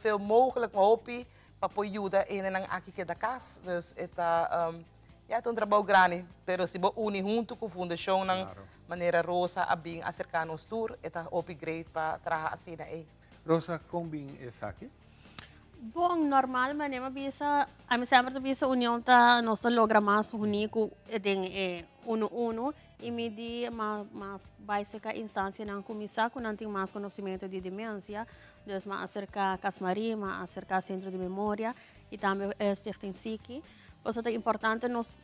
veel mogelijk hopi pa por yuda e hendenan aki keda kas, dus e ta. Ya ta un trabou grandi, pero si bo uni huntu ku fundashonnan manera Rosa a bin aserká nos tur, e ta hopi great pa traha asina ei. Rosa, kon bin esaki? Bon, normal manera mi a bisa, ami semper ta bisa union ta nos ta logra mas uní ku den e unu unu i mi di m'a m'a bai serka instansianan ku mi sa ku nan tin mas konosementu di demensia, dus m'a aserká Cas Marie, m'a aserká Sentro di Memoria i tambe Stichting Siki. Pasobra ta importante nos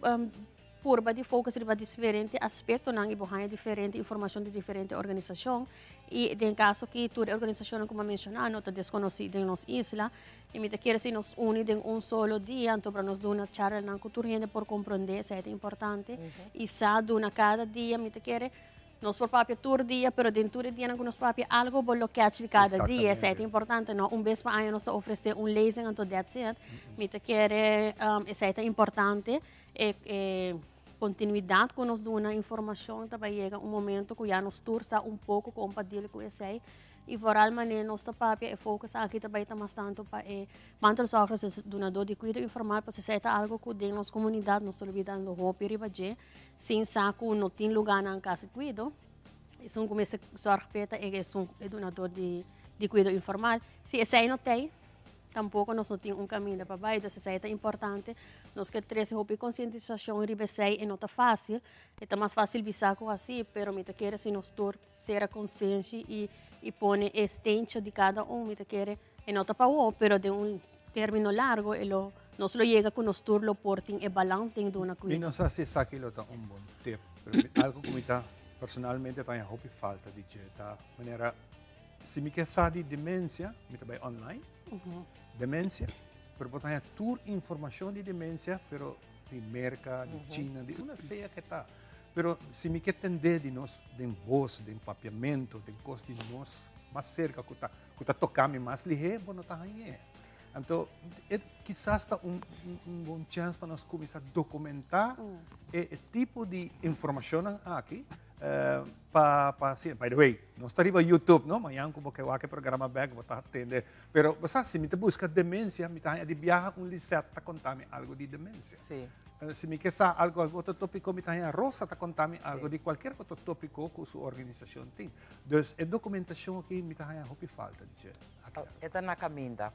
purba di focus riba diferente aspectonan y bo haña diferente informacion di diferente organisacion y den caso ki tur e organisacionnan cu mi a menciona no ta desconoci den nos isla y mi ta kere si nos uni den un solo dia anto pa nos duna charlanan cu tur hende por comprende esey ta importante y sa duna cada dia mi ta kere Nos por papia tur dia, pero den tur e dianan ku nos papia algo bo lo catch di kada dia. Esei ta importante, no? Un bes pa aña nos ta ofresé un lezing, anto that's it. Mi ta kere esei ta importante. E e kontinuidat ku nos duna informashon ta bai yega un momento ku ya nos tur sa un poko kon pa deal ku esei. I vooral manera nos ta papia e focus aki ta bai ta mas tantu pa e mantelzorgers, dus dunadó di kuido informal, pasobra esei ta algo ku den nos komunidat nos ta lubidando hopi riba dje. Sin sa ku no tin lugánan kasi kuido, esun ku mester sòrg p'e ta e esun e dunadó di kuido informal. Si esei no t'ei, tampoko nos no tin un kaminda pa bai. Entonces esei ta importante. Nos ke trese hopi konsientisashon riba esei e no ta fásil. E ta mas fásil bisa ku hasi, pero mi ta kere si nos tur sera konsenshi i i pone e steentje di kada un, mi ta kere e no ta pa awor, pero den un término largo e lo nos lo yega ku nos tur lo por tin e balans den duna Mi kuido. no sa si esaki lo ta un bon tip, pero mi algu ku mi ta personalmente ta haña hopi falta di dje ta manera si mi ke sa di demensia mi ta bai online, demensia, pero bo ta haña tur informashon di demensia pero di Merka, di China, di unda sea ke ta. Pero si mi ke tende di nos den bos, den papiamentu, den kos di nos mas serka ku ta ku ta toka mi mas lihé, bo no ta hañ'é. Anto e kisas ta un un bon chèns pa nos kuminsá dokumentá e e tipo di informashonnan aki pa pa asina. By the way, nos ta riba YouTube, no? Mañan ku bo ke wak e programa bèk bo ta tende. Pero bo sa, si mi ta buska demensia, mi ta haña di biaha un Lisette ta konta mi algu di demensia. Si mi ke sa algu algu otro tópiko, mi ta haña Rosa ta konta mi algu di kualkier otro tópiko ku su organisashon tin. Dus e dokumentashon aki mi ta haña hopi falta di dje. E ta na kaminda.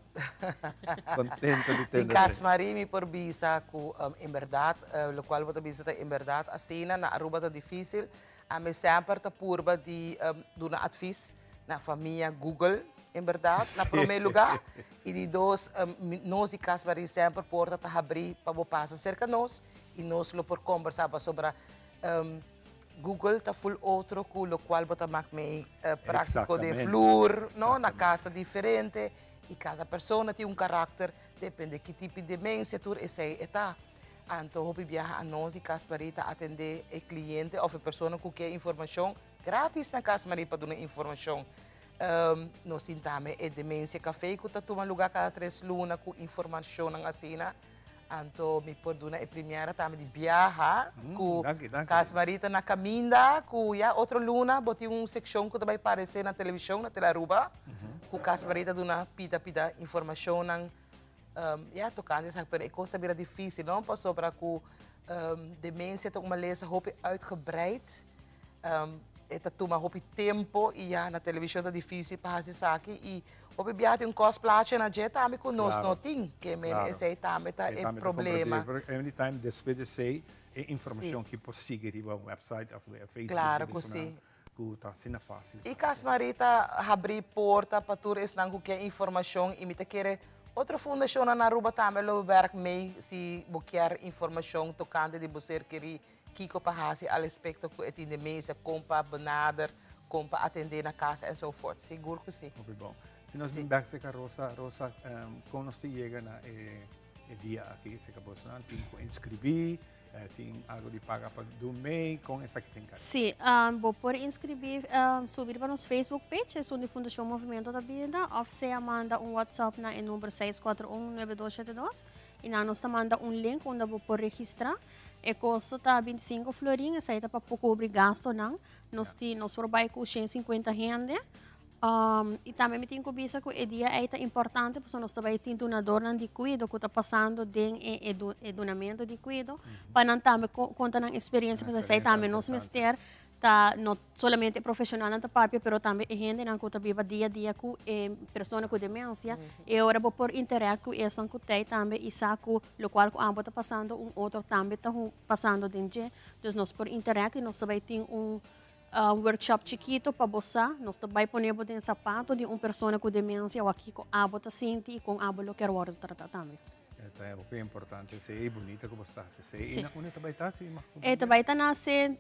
Kontento di tende Di esei. Casmarie mi por bisa ku en bèrdat lokual bo ta bisa ta en bèrdat asina na Aruba ta difísil. Ami semper ta purba di duna advis na famia Google en bèrdat na promé lugá i di dos nos di Casmarie semper porta ta habrí pa bo pasa serka nos i nos lo por kombersá pasobra Google ta ful otro ku lokual bo ta mak mei práktiko den flur, no, na kas ta diferente i kada persona tin un karakter depende ki tipo di demensia tur esei e ta. Anto hopi biaha anos di Kas Marie ta atendé e kliente òf e persona ku ke informashon gratis na Kas Marie pa duna informashon. Nos tin tambe e Demensia Café ku ta tuma lugá kada tres luna ku informashonnan asina. Anto mi por duna e primiera tambe di biaha ku Cas Marita na caminda ku ya otro luna bo tin un seccion ku ta bai parece na television na Telearuba ku Cas Marita duna pida pida informacionnan ya tocante esaki pero e cos ta bira dificil no pasobra ku demencia ta un malesa hopi uitgebreid E ta tuma hopi tempo y ya na television ta dificil pa haci esaki y hopi biaha tin un cos plaatje na dje tambe cu nos no tin ke men esey tambe ta e problema. Pero anytime despues di esey e informacion ki por sigui riba un website of Facebook Claro cu si. cu ta asina facil. Y Cas Marie ta habri porta pa tur esnan cu kier informacion y mi ta kere otro fundacionnan na Aruba tambe lo werk mee si bo kier informacion tocante di bo ser keri Kiko pa hasi al respecto ku e tin de mesa, kon pa benader, kon pa atendé na kas enzovoort. Sigur ku si. Hopi bon. Si nos bin bek serka Rosa, Rosa, kon nos ta yega na e dia aki serka bosnan? Tin ku inskribí? Tin algu di paga pa dun mei? Kon esaki tin kari? Si, bo por inskribí subi riba nos Facebook page, esun di Fundashon Movimiento ta Bida, òf sea manda un WhatsApp na e number 641 9272 i nan nos ta manda un link unda bo por registrá. E kosto ta 25 florin, esei ta pa por kubri gastonan. Nos tin, nos por bai ku 150 hende. Um, i tambe mi tin ku bisa ku e dia ei ta importante pasobra nos ta bai tin dunadornan di kuido ku ta pasando den e, e, du, e dunamento di kuido, pa nan tambe konta nan eksperensia, pasobra esei tambe nos mester ta no solamente e profesionalnan ta papia, pero tambe e hendenan ku ta biba dia a dia ku e persona ku demensia, e ora bo por interact ku esnan ku tei tambe i sa ku lokual ku abo ta pasando un otro tambe ta pasando den dje. Dus nos por interact i nos ta bai tin un workshop chikito pa bo sa, nos ta bai pone bo den sapato di un persona ku demensia wak kiko abo ta sinti i kon abo lo kier wòrdu tratá tambe. E ta hopi importante esei, e bunita ku bo sta hasi esei. Sí. I na unda ta bai ta si mag E ta bai ta na se,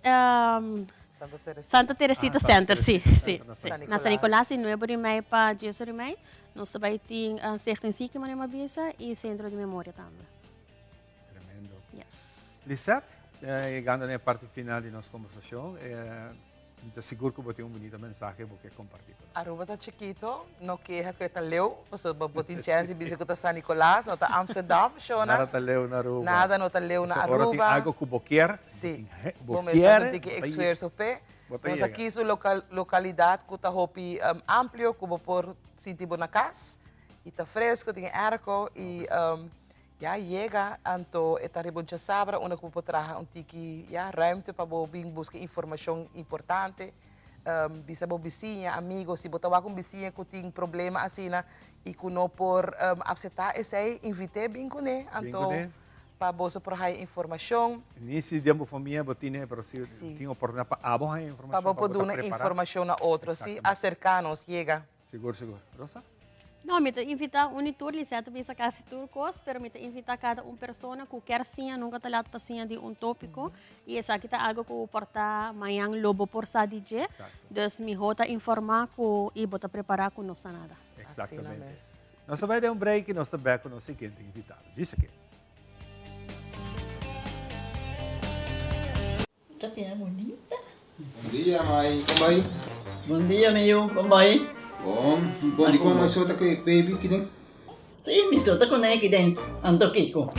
Santa Teresita. Santa Teresita Ah, Santa Center, sí, Teresita sí, Center na sí. San Na San Nicolas di nuebe di mei pa dies di mei. Nos ta bai tin Stichting Zieken manera mi a bisa i Centro di Memoria tambe. Tremendo. Yes. Lisette, yegando na e parti final di nos kombersashon, Mi ta sigur ku bo tin un bunita mensahe bo ke kompartí ku nos. Aruba ta chikito, no keha ku e ta leu, pasobra bo tin chèns di bisa ku ta San Nicolas, no ta Amsterdam, shona. Nada ta leu na Aruba. Nada no ta leu na Pasobra ora tin Aruba. algo ku bo kier, Sí. bo Bo mester kier, haci un tiki esfuerso p'e. bo ta Nos yega. aki su localidad ku ta hopi amplio, ku bo por sinti bo na kas, i ta fresco, tin e airco, i Ya yega, anto e ta riba un chasabra unda ku bo por traha un tiki ya ruimte pa bo bin buska informashon importante. Bisa bo bisiña, amigo, si bo ta wak un bisiña ku tin problema asina i ku no por apseptá esei, invit'é bin kuné, anto pa boso por haña informashon. Ni si den bo famia bo tine, pero si tin oportunidat pa abo haña informashon, pa bo por duna informashon na otro. Si, aserká nos, yega. Sigur, sigur. Rosa? No, mi ta invita un y tur, Lisette ta bisa casi tur cos, pero mi ta invita cada un persona cu kier siña, nunca ta laat pa siña di un topico, y esaki ta algo cu por ta mañan lo bo por sa di dje, dus miho ta informa cu y bo ta prepara cu no sa nada. Exactamente. Nos ta bay den un break y nos ta bek cu nos siguiente invitado. Djis aki. Ta bira bunita. Bon dia mai, kon bai? Bon dia mi yu, kon bai? Bon, bon dikon mai so ta ku e baby kiden? Si, mi so ta kuné kiden, anto kiko?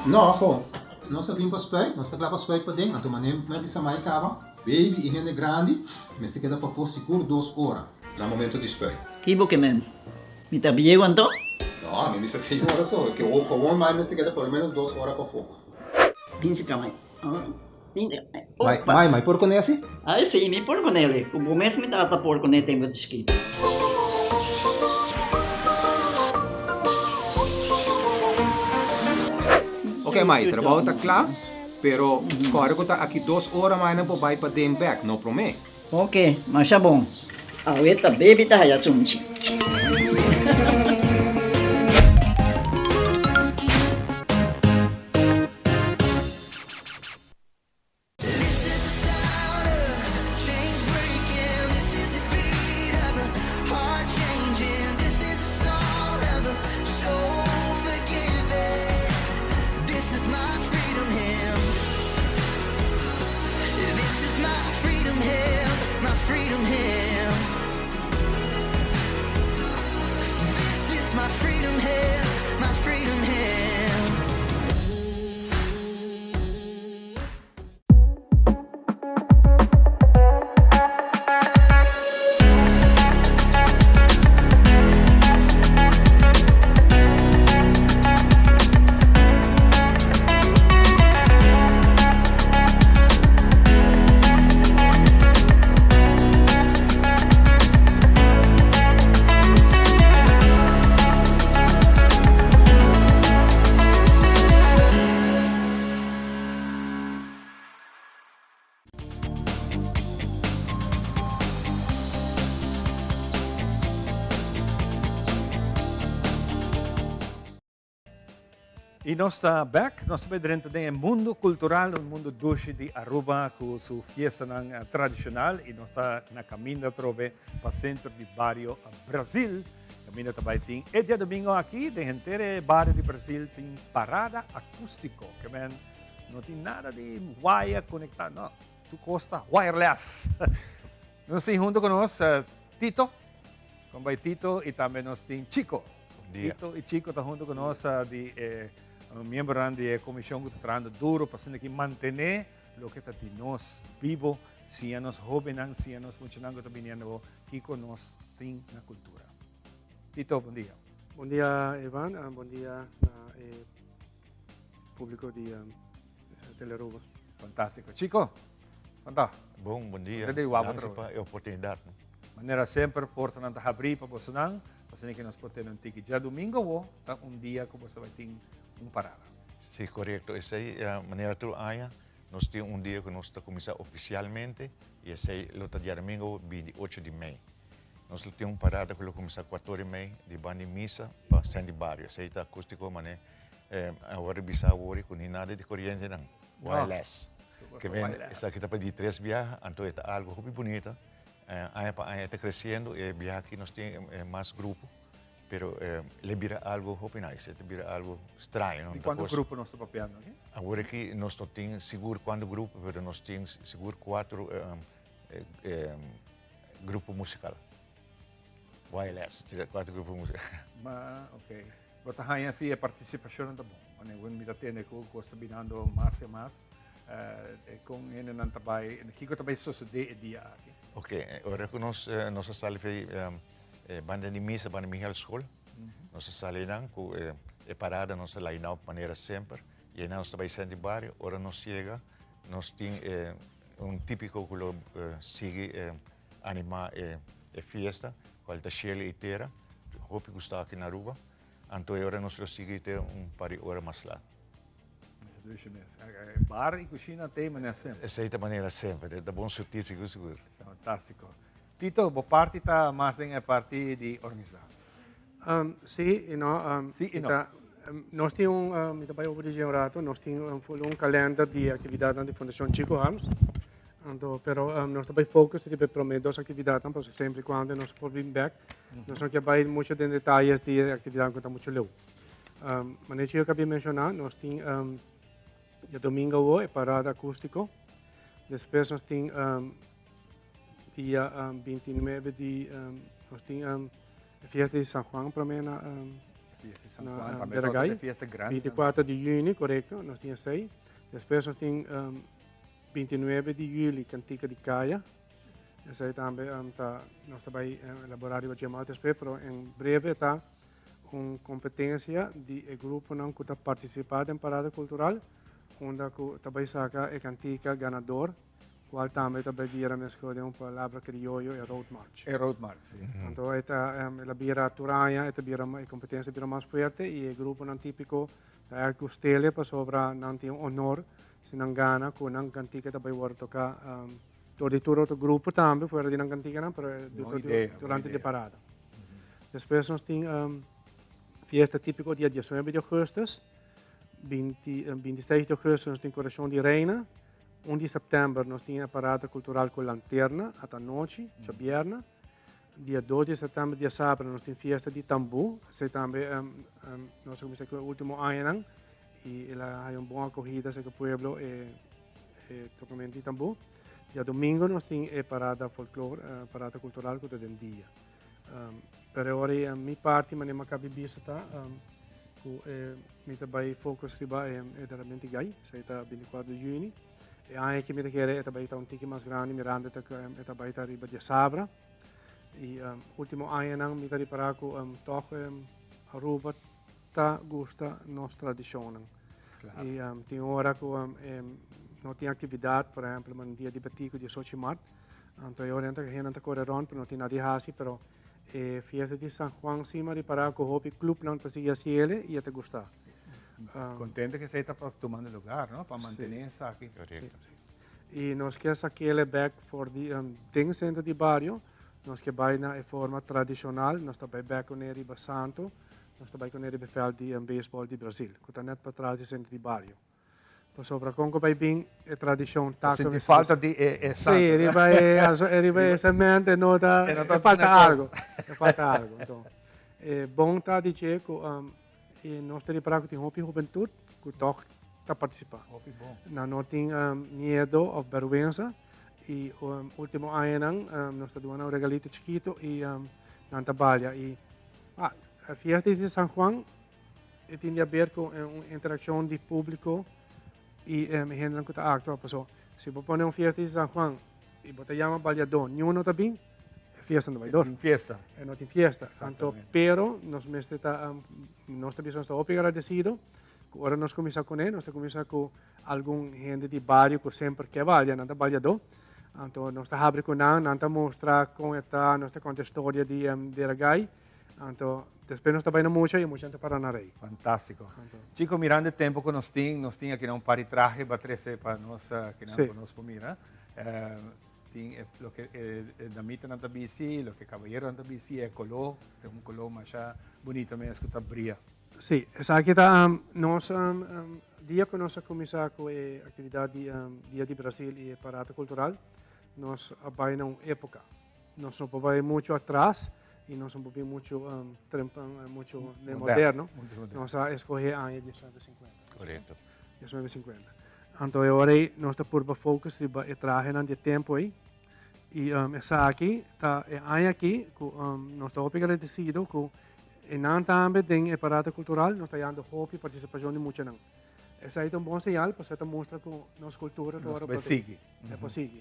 No, ho, nos a bin pa spuit, nos ta kla pa spuit paden, anto manera mi a bisa mai kaba, baby i hende grandi mester keda pafó sigur dos ora na momento di spuit. Ki bo ke men? Mi ta bieu anto? No, mi bisa señora so, ke won mai mester keda por lo menos dos ora pafó. Bin si ka mai. Mai, mai, mai por kuné asi? Ai si, mi por kuné. Ku bo mes mi tata por kuné tempu di chikitu. Ok mai, trabou ta kla, pero kòrda ku ta aki dos ora mai nan por bai paden bèk, no promé. Ok, masha bon. Awe ta baby ta haya sunchi. Y nos ta back, nos ta bay drenta den e mundo cultural, un mundo dushi di Aruba cu su fiestanan tradicional y nos ta na caminda atrobe pa centro di bario Brasil. Caminda ta bay tin e diadomingo aki den henter e bario di Brasil tin parada acustico. Ke men no tin nada di wire conecta, no, tu cos ta wireless. Nos tin hunto cu nos Tito, con bay Tito y tambe nos tin Chico. Tito y Chico ta hunto cu nos di e miembronan di e comision cu ta trahando duro pa asina aki mantene loke ta di nos bibo, siña nos hobennan, siña nos muchanan cu ta biniendo bo kico nos tin na cultura. Tito, bon dia. Bon dia Evan, bon dia na e publico di Telearuba. Fantastico. Chico, con ta? Bon, bon dia. Danki pa e oportunidad. Manera semper portanan ta habri pa bosonan, asina cu nos por tene un tiki. Djadomingo awo ta un dia cu boso bai tin un parada. Si, corecto. Esey manera tur aña nos tin un dia cu nos ta cuminsa oficialmente y esey lo ta djadomingo 28 di mei. Nos lo tin un parada cu lo cuminsa cuator y mei di banda di misa pa Sandy Barrio. Esey ta acustico mane awor di bisa awor cu ni nada di corientenan, wireless. Ke men esaki ta pa di tres biaha, anto e ta algo hopi bunita. Aña pa aña e ta creciendo, e biaha aki nos tin mas grupo, pero le bira algo hopi nice, e ta bira algo straño. Di cuanto grupo nos ta papiando aki? Awor aki nos no tin sigur cuanto grupo, pero nos tin sigur cuatro grupo musical. Wireless, cuatro grupo musical. Ma, ok. Bo ta haña si e participacionnan ta bon. Wanneer bo mi ta tende cu cos ta binando mas y mas, con hendenan ta bay, kico ta bay sosode e dia aki? Ok, ora cu nos nos a sali fe banda di misa, banda di Miguel School, nos a sali nan cu e parada, nos a line up manera semper, y eynan nos ta bay Sandy Barrio, ora nos yega, nos tin un tipico cu lo sigui. anima e e fiesta, cual ta Shirley y Tera, hopi gusta aki na Aruba. Anto e ora nos lo sigui te un par di ora mas laat. Dushi mes. Bar y cushina t'e manera semper. Esey ta manera semper. Ta bon surti sigur sigur. Fantastico. Tito, bo parti ta mas den e parti di organisa. Si y no. Si y no. Nos tin un, mi ta bay over di dje un rato, nos tin un kalender di actividadnan di Fundacion Chico Harms. Anto, pero nos ta bay focus riba e prome dos actividadnan, pasobra semper y cuando nos por bin bek, nos no kier bay mucho den detayes di e actividadnan cu ta mucho leu. Manera cu yo cabia menciona, nos tin diadomingo awo e parada acustico, despues nos tin dia 29 di, nos tin e fiesta di San Juan prome na Fiesta di San Juan, tambe ta otro fiesta grandi. 24 di juni, corecto, nos tin esey. Despues nos tin 29 di juli, Cantica di Caya. Esey tambe ta, nos ta bay elabora riba dje mas despues, pero en breve ta un competencia di e gruponan cu ta participa den Parada Cultural, unda cu ta bay saca e cantica ganador, cual tambe ta bay bira mesco den un palabra crioyo e Road March. E Road March, si. Anto e ta, el a bira tur aña, e ta bira, e competencia a bira mas fuerte y e gruponan tipico ta erg gustele pasobra nan tin un honor si nan gana cu nan cantica ta bay worde toca dor di tur otro grupo tambe fuera di nan canticanan, pero Bon idea, bon durante di idea. parada. Despues nos tin fiesta típico dia 19 di augustus, 26 di augustus nos tin Corazon di Reina, 1 di september nos tin e parada cultural cu lanterna ata nochi, djabièrnè. Dia 2 di september, dia sabra, nos tin fiesta di tambú. Esei tambe nos a cuminsa cu e ultimo añanan y el a haya un bon acogida cerca pueblo e tocamento di tambú. Diadomingo nos tin e parada folklor, parada cultural cu ta den dia. Pero e ora ei mi parti manera mi a kabi bisa ta ku mi ta bai focus riba e derramento di gai, esei ta binticuatro di juni. E aña aki mi ta kere e ta bai ta un tiki mas grandi mirando ta ku e ta bai ta riba diasabra. I ultimo añanan mi ta ripará ku tòg Aruba ta gusta nos tradishonnan. I tin ora ku no tin aktividat, por ehèmpel un dia di batiku diesocho di mart, Anto e ora hendenan ta kore rond pero no tin nada di hasi pero e fiesta di San Juan si mi a ripara ku hopi clubnan ta sigui hasi ele i e ta gusta. Contento ku esei ta tumando lugar no pa mantene esaki. Korekto. I nos ke sakele bek for di den sentro di bario nos ke bai na e forma tradishonal nos ta bai bek kuné riba Santo nos ta bai kuné riba e vèlt di beisbòl di Brasil ku ta nèt patras di sentro di bario. Pasobra kon ku bai bin e tradishon Ta sinti falta di e e santo. Sí, riba e e riba e cement e no ta e falta algo, e falta algo. Enton e bon ta di dje ku e nos ta ripara ku tin hopi hubentut ku tòg ta partisipá. Hopi bon. Nan no tin miedo òf bèrgwensa i último añanan nos ta duna nan un regalito chikito i nan ta balia i fiesta di San Juan E tin di haber ku un interakshon di públiko i e hendenan ku ta aktua. Paso si bo pone un fiesta di San Juan i bo ta yama baliadó, niun no ta bin, e fiesta no bai dor. E tin fiesta. E no tin fiesta. Anto, pero nos mester ta, nos ta bisa nos ta hopi agradesido ku ora nos kuminsá kuné, nos ta kuminsá ku algun hende di bario ku semper ke balia, nan ta baliadó. Anto nos ta habri ku nan, nan ta mustra kon e ta, nos ta konta e storia di Deragai. Anto despues nos ta bai na mucha y e muchanan ta para na rey. Fantástico. Chico, mirando e tempo cu nos tin, nos tin akinan un par di trahe ba trece pa nos akinan pa nos por mira. Tin e loke e damitanan ta bisti, loke e caballeronan ta bisti, e color, ta un color masha bunito mes cu ta bria. Sí, esaki ta nos dia cu nos a cuminsa cu e actividad di Dia di Brasil y e Parada Cultural, nos a bai na un epoca. Nos no por bai mucho atras y nos no por bin mucho trempan, mucho moderno. Nos a escoge aña diesnuebe sinkuenta. Correcto. Diesnuebe sinkuenta. Anto e ora ei nos ta purba focus riba e trahenan di e tempo ei. Y esaki ta e aña aki cu nos ta hopi agradecido cu e nan tambe den e parada cultural nos ta hayando hopi participacion di muchanan. Esaki ta un bon señal pasobra ta mustra cu nos cultura ta ora Nos sigui. E por sigui.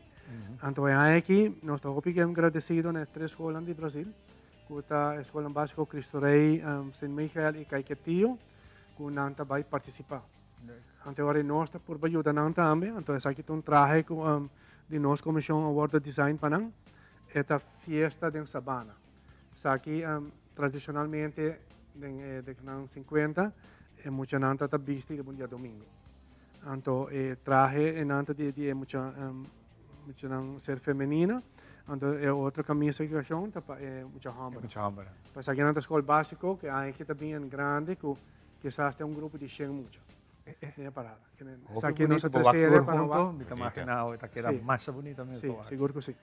Anto e aña aki nos ta hopi gradecido na e tres skolnan di Brasil, ku ta e skolnan básiko Cristo Rey, Sint Michael i Caiquetio, ku nan ta bai partisipá. Anto e ora nos ta purba yuda nan tambe, anto esaki ta un trahe ku di nos komishon a wòrdu design pa nan. E ta fiesta den sabana. Esaki tradicionalmente den e decanan 50 e muchanan ta ta bisti riba un diadomingo. Anto e trahe e nan ta di di e mucha muchanan ser femenina, anto e otro camisa y cashon ta pa e mucha homber. Mucha homber. Pa esaki nan ta scol basico cu e aña aki ta bien grandi cu kisas ta un grupo di shen mucha den e parada. Hopi bunito pa wak tur hunto, mi ta imagina ta keda masha bunita mes pa wak. Sigur cu si.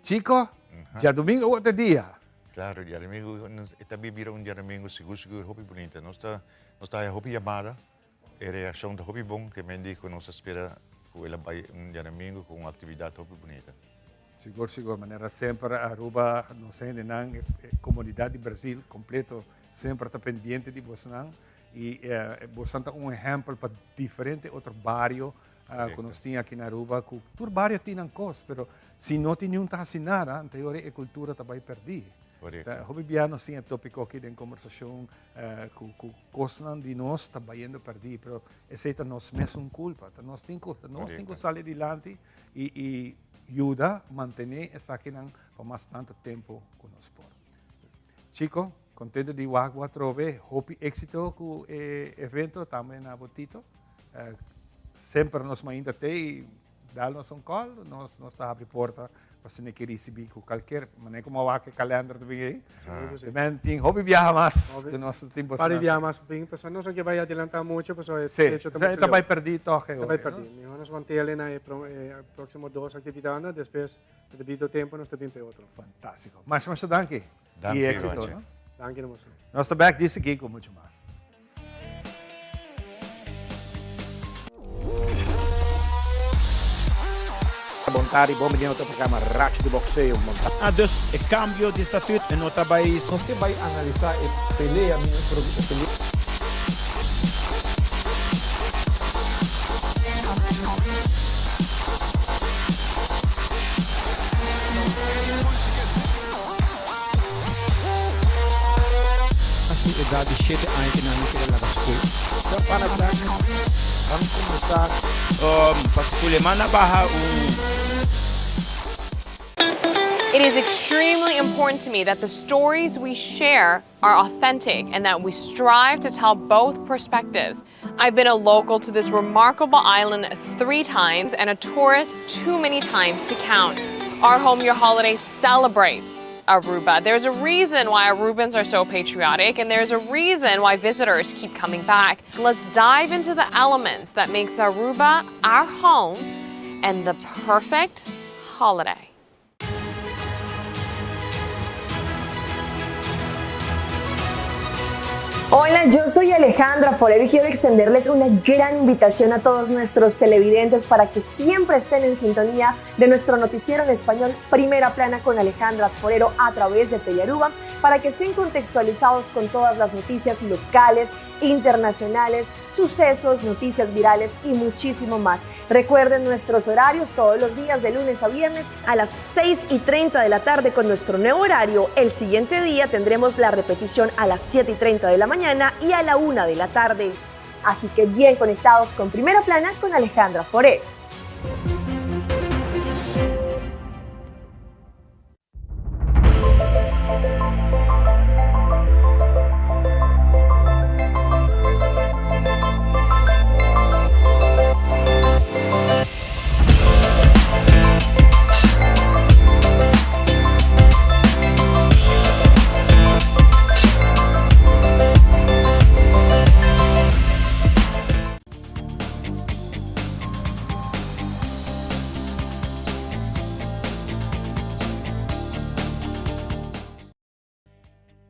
Chico, djadomingo awor ta dia. Claro, djadomingo e ta bira un djadomingo sigur sigur hopi bunita. Nos ta nos ta haya hopi yamada, e reaccion ta hopi bon, ke men di cu nos ta spera cu el a bay un djadomingo cu un actividad hopi bunita. Sigur sigur, manera semper Aruba nos hendenan, e comunidad di Brazil completo semper ta pendiente di bosnan y bosnan ta un ehempel pa diferente otro bario ku nos tin aki na Aruba ku tur bario tin nan kos pero si no tin niun ta hasi nada anto e ora e kultura ta bai pèrdí. Ta hopi bia nos tin e topiko aki den kombersashon ku ku kosnan di nos ta bayendo pèrdí pero esei ta nos mesun kulpa ta nos tin ku ta nos tin ku sali dilanti i i yuda mantené esakinan pa mas tantu tempu ku nos por. Chiko kontento di wak bo atrobe hopi éksito ku e evento tambe na bo tito. Semper nos mainta te y dal nos un call, nos nos ta habri porta pa si ne ke ricibi cu cualkier, manera como awak e calender ta bin ey, de men tin hopi biaha mas cu nos tin bo Pari biaha mas bin, pasobra nos no ke bay adelanta mucho, pasobra e Sí, fecha ta ta mucho leu. bay perdi toch e Ta bay ora, perdi. no? Mihor nos mantele na e proximo dos actividadnan, despues na debido tempo nos ta bin pa e otro. Fantastico. Masha masha danki. Danki, Y exito, Roger. no? Danki na boso. Nos ta back di sigui cu mucho mas. Bon tardi, bon bini na otro programa Racho di Boxeo. Bon tardi. Ah dus e cambio di statuut e no ta bay. Nos ke bai analisa e pelea mi e pelea. A su edad di shete aña ke nan a keda laga skol. Ban combersa. Paso Suleman a baha un. It is extremely important to me that the stories we share are authentic and that we strive to tell both perspectives. I've been a local to this remarkable island three times and a tourist too many times to count. Our Home Your Holiday celebrates Aruba. There's a reason why Arubans are so patriotic and there's a reason why visitors keep coming back. Let's dive into the elements that makes Aruba our home and the perfect holiday. Hola, yo soy Alejandra Forero y quiero extenderles una gran invitación a todos nuestros televidentes para que siempre estén en sintonía de nuestro noticiero en español Primera Plana con Alejandra Forero a través de Telearuba para que estén contextualizados con todas las noticias locales, internacionales, sucesos, noticias virales y muchísimo más. Recuerden nuestros horarios todos los días de lunes a viernes a las 6 y 30 de la tarde con nuestro nuevo horario. El siguiente día tendremos la repetición a las 7 y 30 de la mañana y a la 1 de la tarde. Así que bien conectados con Primera Plana con Alejandra Forero.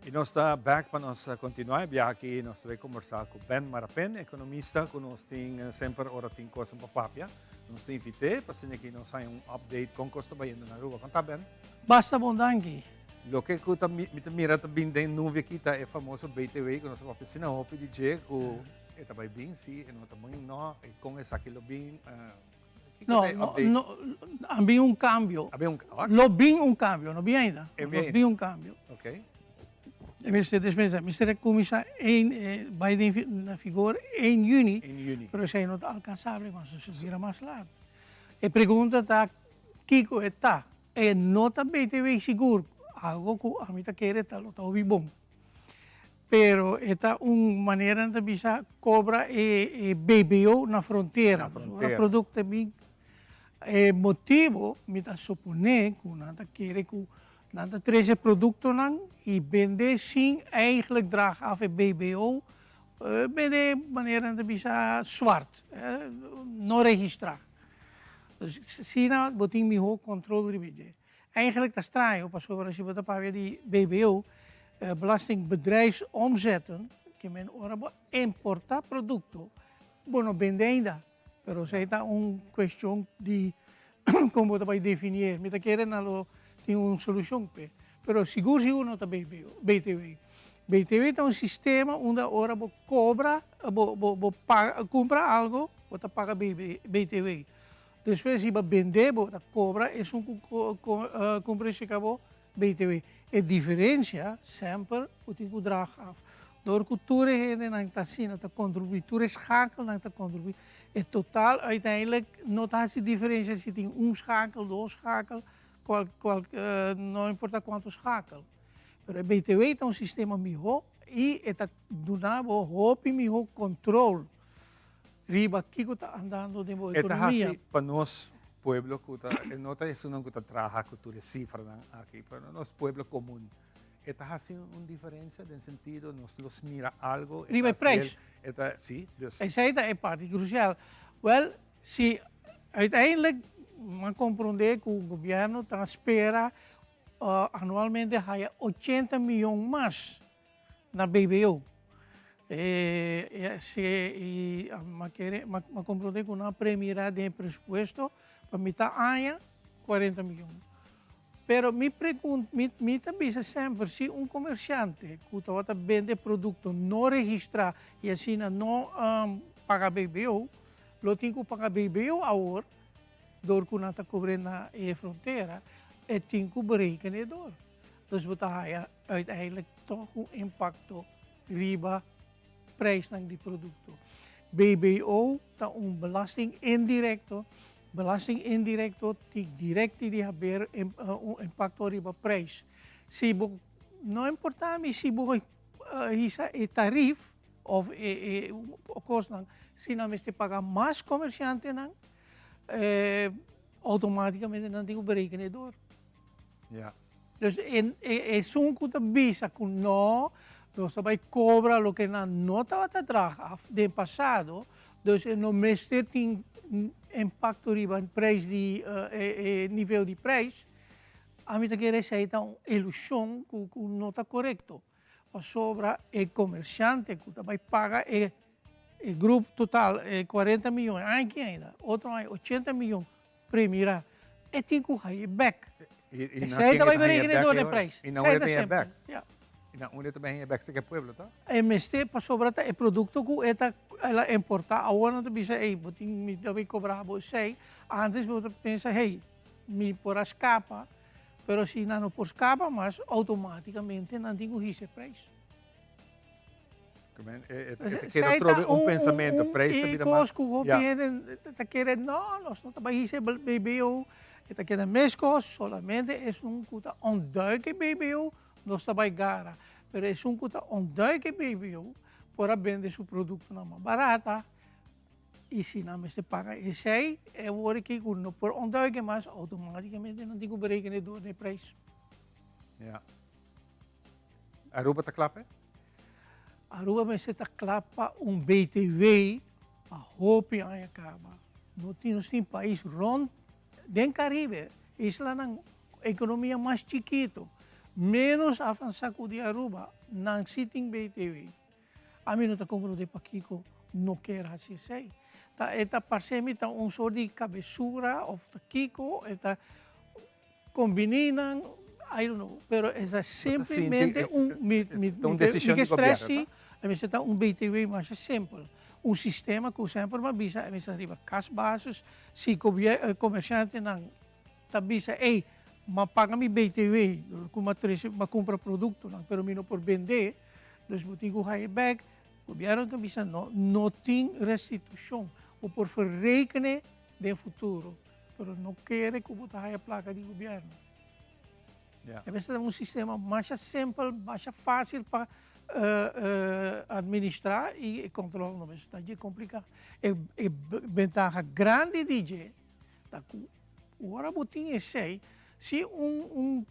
Y nos ta back pa nos continua e biaha aki. Nos ta bay conversa cu Ben Marapen, economista cu nos tin semper ora tin cosnan pa papia. Nos ta invit'e pa asina ki nos haya un update con cos ta bayendo na Aruba. Con ta Ben? Basta bon danki. Loke cu ta mi ta mira ta bin den nubia aki ta e famoso BTW cu nos a papia asina hopi di dje cu e ta bay bin si e no ta bin no y con esaki lo bin. No, no, no, a bin un cambio. A bin un cambio. Lo bin un cambio, no bin ainda. E Lo bin bin un cambio. Ok. E mester despues, mester cuminsa een, bay den na vigor een juni. Een juni. Pero esey no ta alcansable, want su bira mas laat. E pregunta ta, kico e ta? E no ta BTW sigur, algo ku ami ta kere ta lo ta hopi bon. Pero e ta un manera nan ta bisa kobra e BBO na frontera. Na frontera. Ora produkto bin, e motibo mi ta suponé ku nan ta kere ku nan ta trese produktonan i bende sin eigenlijk draag af e BBO, bende manera nan ta bisa swart, no registrá. Dus asina bo tin mihó control riba dje. Eigenlijk ta straño pasobra si bo ta papia di BBO, Belasting Bedrijfsomzetten, ke men ora bo importa produkto, bo no bende ainda. Pero esei ta un kuestion di kon bo ta bai definié. Mi ta kere nan lo tin un solushon p'e. Pero sigur sigur no ta BBO, BTW. BTW ta un sistema unda ora bo kobra, bo bo bo paga kumpra algo, bo ta paga BTW. Despues si bo bende bo ta kobra esun ku kumpra esei ka bo BTW. E diferensia semper bo tin ku draag af. Dor ku tur e hendenan ta asina ta kontribuí, tur e schakelnan ta kontribuí, e total uiteindelijk no ta hasi diferensia si tin un schakel, dos schakel, Cual, cual, no importa cuanto schakel. Pero e BTW ta un sistema miho y e ta duna bo hopi miho control riba kico ta andando den bo E ta economia. haci pa nos pueblo cu ta, e no ta esunnan cu ta traha cu tur e cifranan aki, pero nos pueblo comun. E ta haci un diferencia den sentido nos los mira algo. Riba e prijs. E ta, si, dus. Esey ta e parti crucial. Wel, Si uiteindelijk nan comprende cu gobierno ta spera anualmente haya ochenta miyon mas na BBO. Y a comprende cu nan a premira den e presupuesto pa mitad aña cuarenta miyon. Pero mi pregunta, mi ta bisa semper si un comerciante cu tabata bende producto no registra y asina no paga BBO, lo tin cu paga BBO awor door cu nan ta cobre na e frontera, e tin cu berekena e door. Dus bo ta haya uiteindelijk toch un impacto riba prijsnan di producto. BBO ta un belasting indirecto. Belasting indirecto tin direct di haber un impacto riba prijs. Si bo, no importa mi si bo hisa e tarif of e cosnan, si nan mester paga mas comerciantenan, automaticamente nan tin cu berekena e door. Ja. Dus esun ku ta bisa ku no, nos ta bai kobra loke nan no tabata draag af den pasado, dus e no mester tin impakto riba e prijs di e nivel di prijs, ami ta kere esei ta un ilushon ku no ta korekto. Pasobra e komersiante ku ta bai paga e grup total e kuarenta miyon aña aki ainda, otro aña ochenta miyon, Premira, e tin ku haña bek. Esei ta bai berekenen dor e prijs. I na unda ta haña bek? I na unda ta bai haña bek serka e pueblo ta? E mester pasobra ta e produkto ku e ta el a importá. Awor nan ta bisa ey bo tin mi ta bai kobra bo esei. Antes bo ta pensa hey mi por a skapa, pero si nan no por skapa mas outomatikamente nan tin ku hisa e prijs. E ta keda atrobe un pensamentu, prijs ta bira mas. E kos ku hopi hende ta kere, no, nos no ta bai hisa e BBO. E ta keda meskos, solamente esun ku ta ontduik e BBO nos ta bai gara. Pero esun ku ta ontduik e BBO por a bende su produktonan mas barata i si nan mester paga esei, e wor aki ku no por ontduik e mas, outomatikamente nan tin ku berekene dor den e prijs. Ja. Aruba ta kla p'e? Aruba mester ta kla pa un BTW pa hopi aña kaba. No tin, nos tin pais rond den Caribe, islanan ekonomia mas chikito, menos avansa ku di Aruba, nan si tin BTW. Ami no ta komprondé pakiko no kier hasi esei. Ta e ta parse mi ta un sort di kabesura of ta kiko, e ta Kombiní nan, I don't know, pero e ta simplemente un, mi, mi, Ta un mi desishon ke di gobièrnu, stress si, ta? e mester ta un BTW masha simpel. Un sistema ku semper mi a bisa, e mester riba kasbasis, si gobier, komershantenan ta bisa, ey, m'a paga mi BTW, dor ku m'a trese, m'a kumpra produktonan, pero mi no por bendé, dus bo tin ku haña bèk, gobièrnu ta bisa no, no tin restitushon, bo por verrekene den futuro. pero no kere ku bo ta haya plaka di gobièrnu. E mester ta un sistema masha simpel, masha fásil pa administrá i e kontrol no mester ta dje kompliká. E bentaha grandi di dje ta ku ora bo tin esei, si un un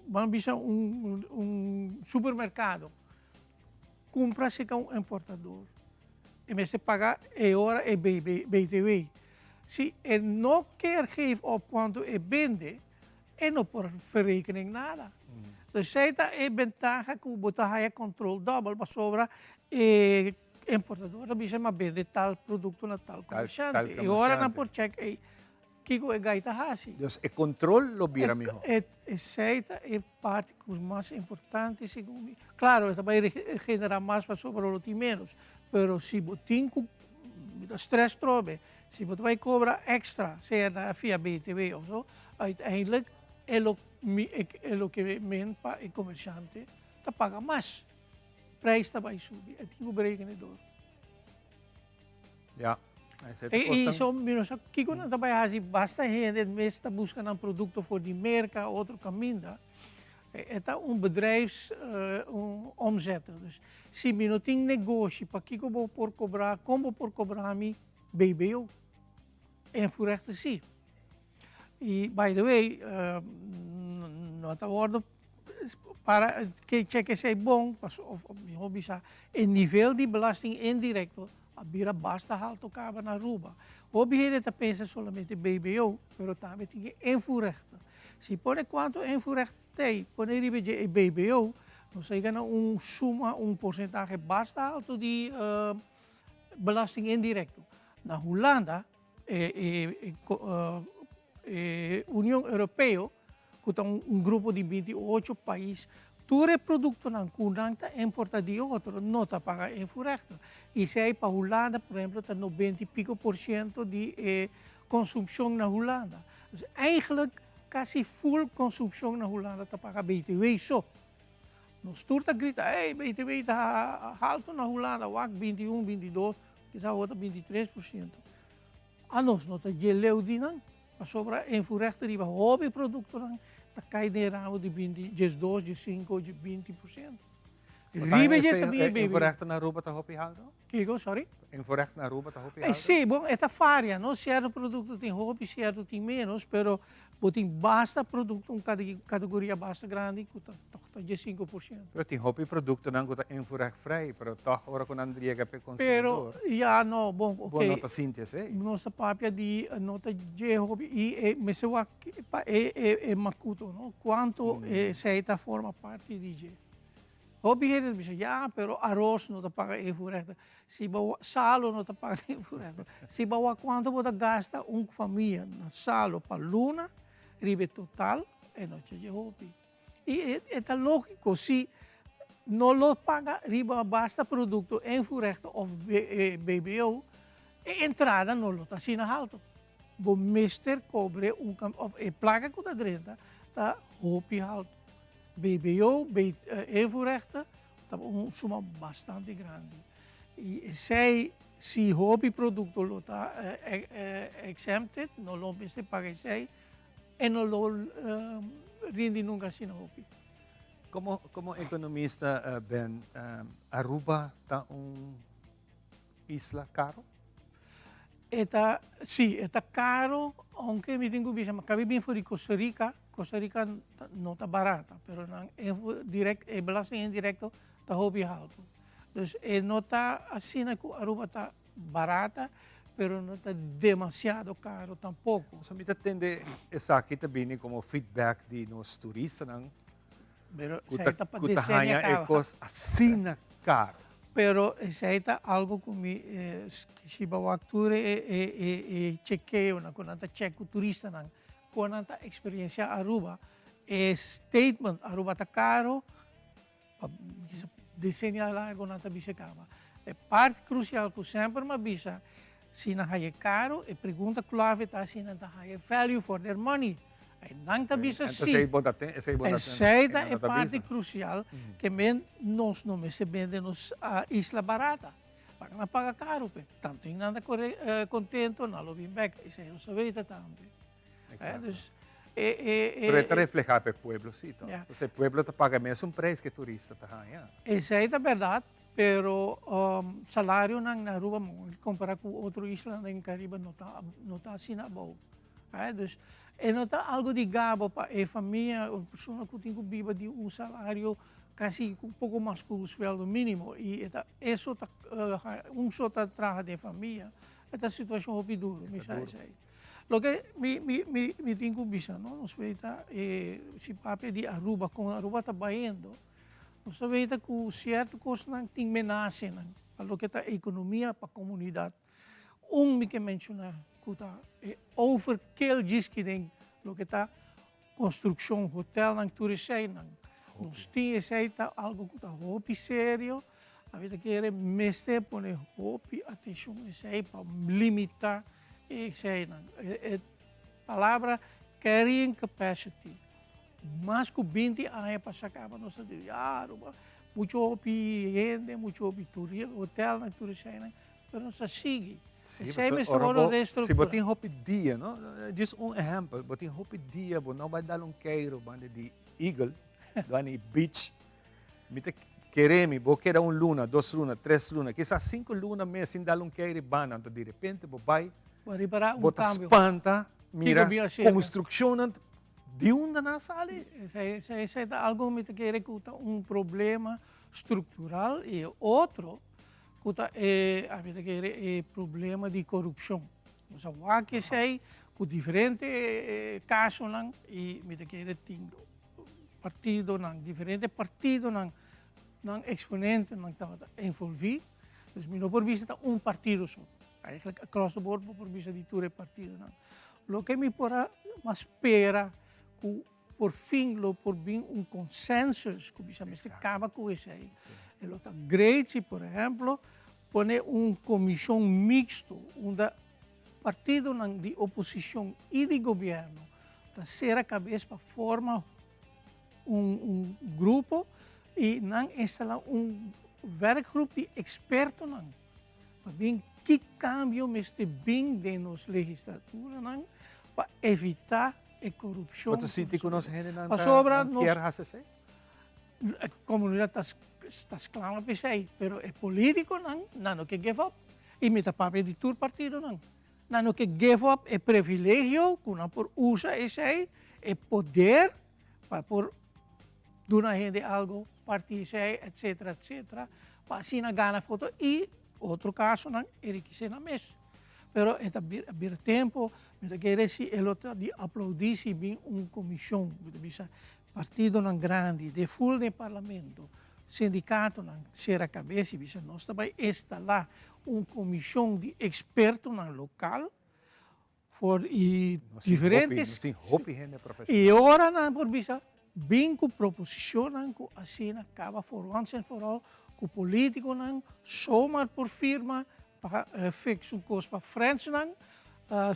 ban bisa un un supermerkado kumpra serka un importador, e mester paga e ora e BTW. Si e no kier geef op kuantu e bende, e no por verrekening nada. Dus esei ta e bentaha ku bo ta haya kontrol dòbel pasobra e importador ta bisa m'a bende tal produkto na tal komershante. E ora nan por chèk ei kiko e gai ta hasi. Dus e kontrol lo bira mihó. Esei ta e parti ku mas importante segun mi. Klaro e ta bai generá mas pasobra lo tin ménos, pero si bo tin ku mi ta strès trobe Si bo ta bai cobra extra, sea na via BTW of zo, uiteindelijk e lo e loke men pa e comerciante ta paga mas. Prijs ta bai subi, e tin cu berekenen door. Ja, E i so mi no sa kiko nan ta bai haci, basta hende mes ta busca nan producto for di Merca, otro caminda. E ta un bedrijfs un omzet. Dus si mi no tin negoshi, pakiko bo por cobra, con bo por cobra mi BBO? Invoerrechten si. Y by the way, no ta wordo para ke check esey bon, of miho bisa, e nivel di belasting indirecto a bira basta halto caba na Aruba. Hopi hende ta pensa solamente BBO, pero tambe tin e invoerrechten. Si pone cuanto invoerrechten t'ey, pone riba dje e BBO, nos ta yega na un suma, un porcentahe basta halto di belasting indirecto. Na Hulanda, e Union Europeo, ku ta un grupo di 28 pais, tur e produktonan ku nan ta importa di otro no ta paga invoerrechten. I esei pa Hulanda, por ehemplo, ta 90 i piko por siento di e konsumpshon na Hulanda. Dus eigenlijk kasi full konsumpshon na Hulanda ta paga BTW so. Nos tur ta grita, ey, BTW ta halto na Hulanda, wak 21, 22, kisa awor ta 23%. Anos no ta dje leu di nan, pasobra invoerrecht riba hopi produktonan ta kai den e ramo di binti, diesdos, diesinko, 20%. Riba dje ta bin e BTW. Invoerrecht na Aruba ta hopi halto? Kiko, sorry? Invoerrecht na Aruba ta hopi alto? Si, bon, e ta varia, no? Sierto produkto tin hopi, sierto tin menos, pero bo tin basta produkto, un kategoria basta grandi ku ta tòg ta 15%. Pero tin hopi produktonan ku ta invoerrechtvrij, pero tòg ora ku nan yega pa e konsumidor. Pero, ya, no, bon, oké. Bo no ta sinti esei. Nos ta papia di no ta dje hopi i e mester wak pa e makuto, no? Kuantu esei ta forma parti di dje. Hopi hende ta bisa, ya, pero aros no ta paga invoerrechten. Si bo salo no ta paga invoerrechten. Si bo wak kuantu bo ta gasta un famia na salo pa luna, riba e total, e no cha dje hopi. I e ta lógiko, si no lo paga riba basta produkto invoerrechten òf BBO, e entrada no lo ta asina haltu. Bo mester kobre un òf e plaka ku ta drenta ta hopi haltu. BBO, invoerrechten, ta un suma bastante grandi. Y esey, si hopi producto lo ta exempted, no lo mester paga esey, e no lo rindi nunca asina hopi. Como, como economista, Ben, Aruba ta un isla caro? E ta, sí, e ta caro, aunke mi tin cu bisa, mi acaba di bin for di Costa Rica, Costa Rica no ta barata, pero nan direct, e belasting indirecto ta hopi halto. Dus e no ta asina cu Aruba ta barata, pero no ta demasiado caro tampoco. So mi ta tende esaki ta bini como feedback di nos turistanan Pero cu esey ta ta pa cu ta decennia haña e caba. cos asina caro. Pero esey ta algo cu mi si bo wak tur e e e chekeonan cu nan ta check cu turistanan con nan ta experiencia Aruba, e statement Aruba ta caro pa bisa decennia largo nan ta bisa caba. E parti crucial cu semper mi a bisa Si nan haya caro, e pregunta clave ta si nan ta haya value for their money. Ei nan ta bisa si. Esey ta e parti crucial ke men nos no mester bende nos isla barata. Paga nan paga caro pe. Tanto nan ta core contento, nan lo bin bek. Esey nos ta weten tambe. Dus, e, e, e, Pero e ta refleha pa e pueblo si toch? Ja. Pues e pueblo ta paga mesun prijs cu e turista ta haña. Esey ta berdad, pero salarionan na Aruba compara cu otro islanan den Caribe no ta, no ta asina abou. Dus e no ta algo di gabo pa e famia, un persona cu tin cu biba di un salario casi un poco mas cu un sueldo minimo y e ta eso ta un so ta traha den famia, e ta situacion hopi duro, mi sa esey. Loke mi mi mi mi tin cu bisa no, nos weet ta si papia di Aruba con Aruba ta bayendo, nos ta weta cu cierto cosnan tin menacenan pa loke ta economia pa comunidad. Un mi ke menciona cu ta e overkill djis den loke ta construccion hotelnan tur eseinan. Nos tin esei ta algo cu ta hopi serio. Ami ta kere mester pone hopi atencion esei pa limita eseinan. E palabra carrying capacity mas cu binti aña pasa caba nos ta di ya Aruba mucho hopi hende mucho hopi hotelnan tur eseinan. Pero nos a sigui. Sí, Esei pasobra mester ora wòrdu bo, si bo reestructurá. tin hopi dia, no? Djis un ehèmpel, bo tin hopi dia, bo no bai dal un keiro banda di Eagle, banda di beach, mi ta kere mi, bo keda un luna, dos luna, tres luna, kisas sinku luna mes sin dal un keiro i banda, anto di repente bo bai, Bo ripará un bo ta kambio. spanta, mira Kiko bin a sera? konstrukshonnan di unda nan a sali. Esei, esei, esei ta algu mi ta kere ku ta un problema struktural i e otro Ku ta e, ami ta kere e problema di korupshon. Nos a wak esei ku diferente kasonan i mi ta kere tin partidonan, diferente partidonan, nan eksponentenan tabata envolví. Dus mi no por bisa ta un partido so. Eigenlijk across the board bo por bisa di tur e partidonan. Loke mi por a mas spera ku Por fin lo por bin un consensus cu bisa mester caba cu esey. E lo ta great si por ehemplo pone un comision mixto unda partidonan di oposicion y di gobierno ta cera cabes pa forma un un grupo y nan instala un werkgroep di expertonan pa bin ki cambio mester bin den nos legislaturanan pa evita e korupshon. Bo ta sinti ku nos hendenan ta Pasobra nan nos kier hasi esei? E komunidat ta ta sklama pa esei, pero e politikonan nan no ke give up. I mi ta papia di tur partidonan. Nan no ke give up e privilegio ku nan por usa esei, e poder pa por duna hende algo, parti esei, etcetera, etcetera, pa asina gana foto i otro kasonan enrikisé nan mes. Pero e ta bira tempo, mi ta kere si e lo ta di aplaudi si bin un comision, mi ta bisa partidonan grandi, de full den parlamento, sindicatonan cera cabes y bisa nos ta bay instala un comision di expertonan local for y diferentes. Nos tin hopi hende profesional. Y ora nan por bisa bin cu proposicionnan cu asina caba for once and for all cu politiconan zomaar por firma Pa fix un kos pa Frensnan,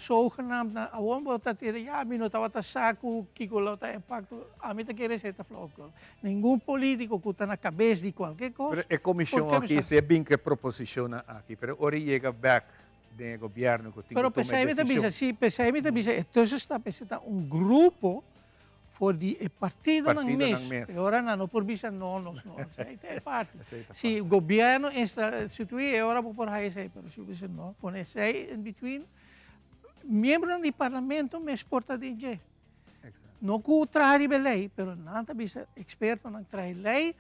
zogenaamd na awor bo ta tira, ya mi no tabata sa ku kiko lo ta impakto, ami ta kere esei ta flauwekul. Ningun politiko ku ta na kabes di kualke kos. Pero e komishon aki si e bin ku e proposishonnan aki, pero ora e yega bèk den e gobièrnu ku tin ku Pero tuma e p'esei mi ta bisa, desishon. si, p'esei mi ta bisa e tussenstap esei ta un grupo For di e partidonan Partidonan mes. mes. E ora nan no por bisa no, nos no. Esei ta e parti. Esei ta Si parti. gobierno instituí e ora bo por haña esei, pero si bo bisa no, pone esei in between, miembronan di parlamento mes por ta den dje. No ku traha riba e lei, pero nan ta bisa ekspertonan traha e lei,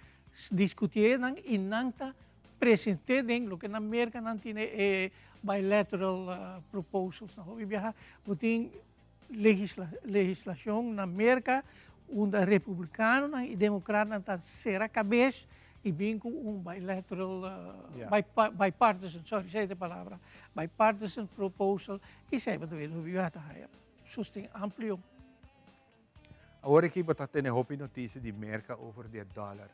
diskutié nan i nan ta present'é den loke na Merka nan tene e bilateral proposals. Nan hopi biaha bo tin legislacion na Merca unda republicanonan y democratnan ta cera cabes y bin cu un bilateral, bipartisan, sorry, esey ta e palabra, bipartisan proposal y esey bo ta weten hopi biaha ta haya sosten amplio. Awor aki bo ta tene hopi noticia di Merca over di e dollar.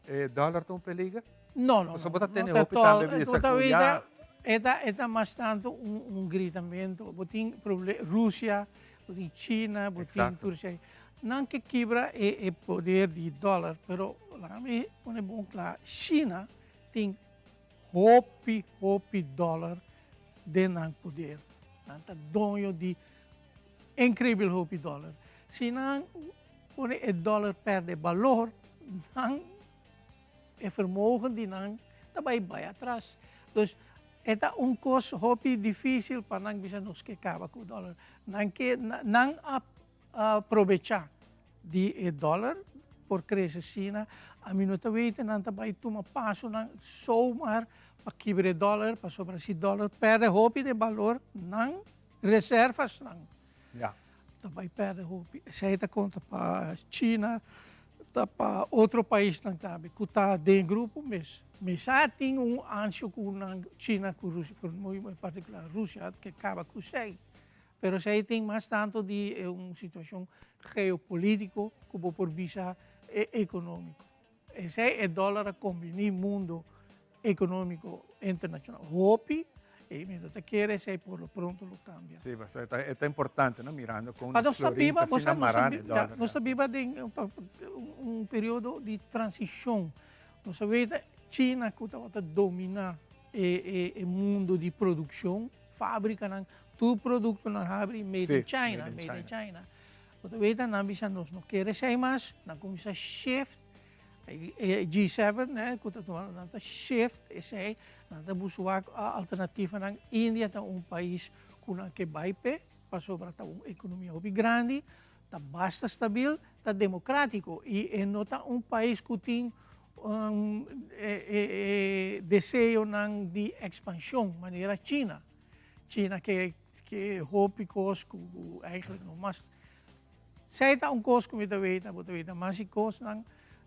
E dollar ta un peliger? No, no, Pasobra bo ta no, tene no hopi tambe bisa cu ya. E ta, e ta mas tanto un, un gritamento. Bo tin proble Rusia, bo tin China, bo tin tur esei. Nan ke kibra e, e poder di dollar, pero laga mi pone bon kla, China tin. hopi hopi dòler den nan poder. Nan ta doño di inkreibel hopi dòler. Si nan pone e dòler pèrdè balor, nan e vermogen di nan ta bai bai atras. Dus e ta un kos hopi difísil pa nan bisa nos ke kaba ku dòler. Nan ke nan a probechá di e dòler por krese asina. Ami no ta weten nan ta bai tuma pasonan zomaar pa kibra e dòler pasobra si dòler pèrdè hopi den balor nan reservasnan ta bai pèrdè hopi. Esei ta konta pa China, ta pa otro paisnan tambe ku ta den grupo mes. Mi sa tin un ansio ku nan China ku Rusia, en partikular Rusia ke kaba ku esei. Pero esei tin mas tanto di un situacion geopolitico cu bo por bisa e economico. Esei e dollar a combini mundo economico internacional hopi y mi no ta kere esei por lo pronto lo cambia. Sí, pasobra e ta importante, no? Mirando con Pa nos nos ta florin biba, ta bo asina sa, nos ta mará na e bi- dollar. nos ta biba den un periodo di transicion. Nos a weta China cu tabata domina e mundo di produccion, fabricanan, tur productonan habri made in China, made in China. Bo ta weta nan bisa nos no kere esei mas, nan cuminsa shift, e G7 cu ta tuma, nan ta shift esei, nan ta busca wak alternativanan. India ta un pais cu nan ke bai p'e, pasobra ta un economia hopi grandi, ta basta stabil, ta democratico y e no ta un pais cu tin e deseonan di expansion manera China. China ke ke hopi kos ku eigenlijk no mas. Esei ta un kos ku mi ta weta, bo ta weta mas e kosnan.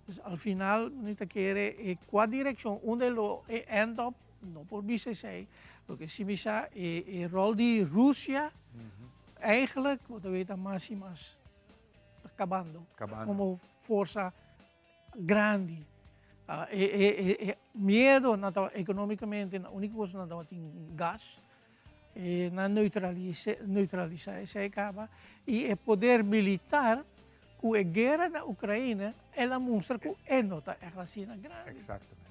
Dus al final mi ta kere e kua direkshon unda lo e end up no por bisa esei. Loke si mi sa e e rol di Rusia eigenlijk bo ta weta mas i mas ta kabando komo forsa grandi. E e e miedo nan tabata economicamente nan unico cosa nan tabatin gas e nan neutralise neutralisa esei caba y e poder militar cu e guera na Ucraina el a mustra cu e no ta echt asina grandi. Exactamente.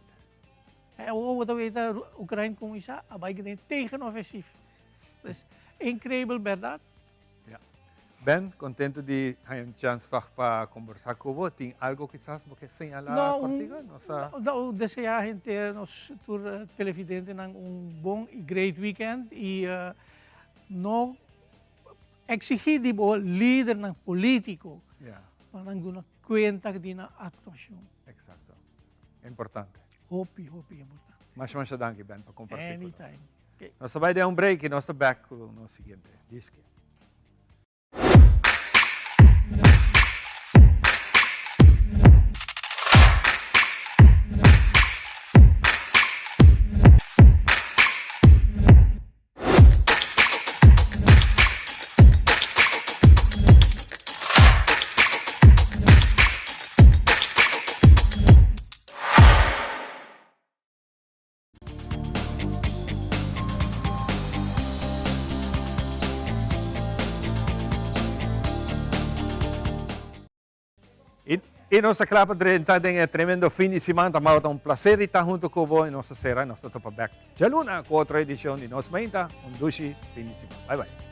E awor bo ta weta Ucraina cuminsa a bay den tegenoffensief. Dus increibel berdad. Ja. Ben, contento di haña un chance toch pa conversa cu bo. Tin algo kisas bo ke señala No, contigo? Nos a. No, desea henter nos tur televidentenan un bon y great weekend y no exigi di bo lidernan politico pa nan duna cuenta di nan actuacion. Exacto. Importante. Hopi, hopi importante. Masha, masha danki Ben pa comparti cu nos. Anytime. Nos ta bai den un break y nos ta back cu nos siguiente disque. Y nos ta kla pa drenta den e tremendo fin di siman. Ta mao ta un placer di ta hunto cu bo y nos ta cera y nos ta topa bek djaluna cu otro edicion di Nos Mainta. Un dushi fin di siman. Bye bye.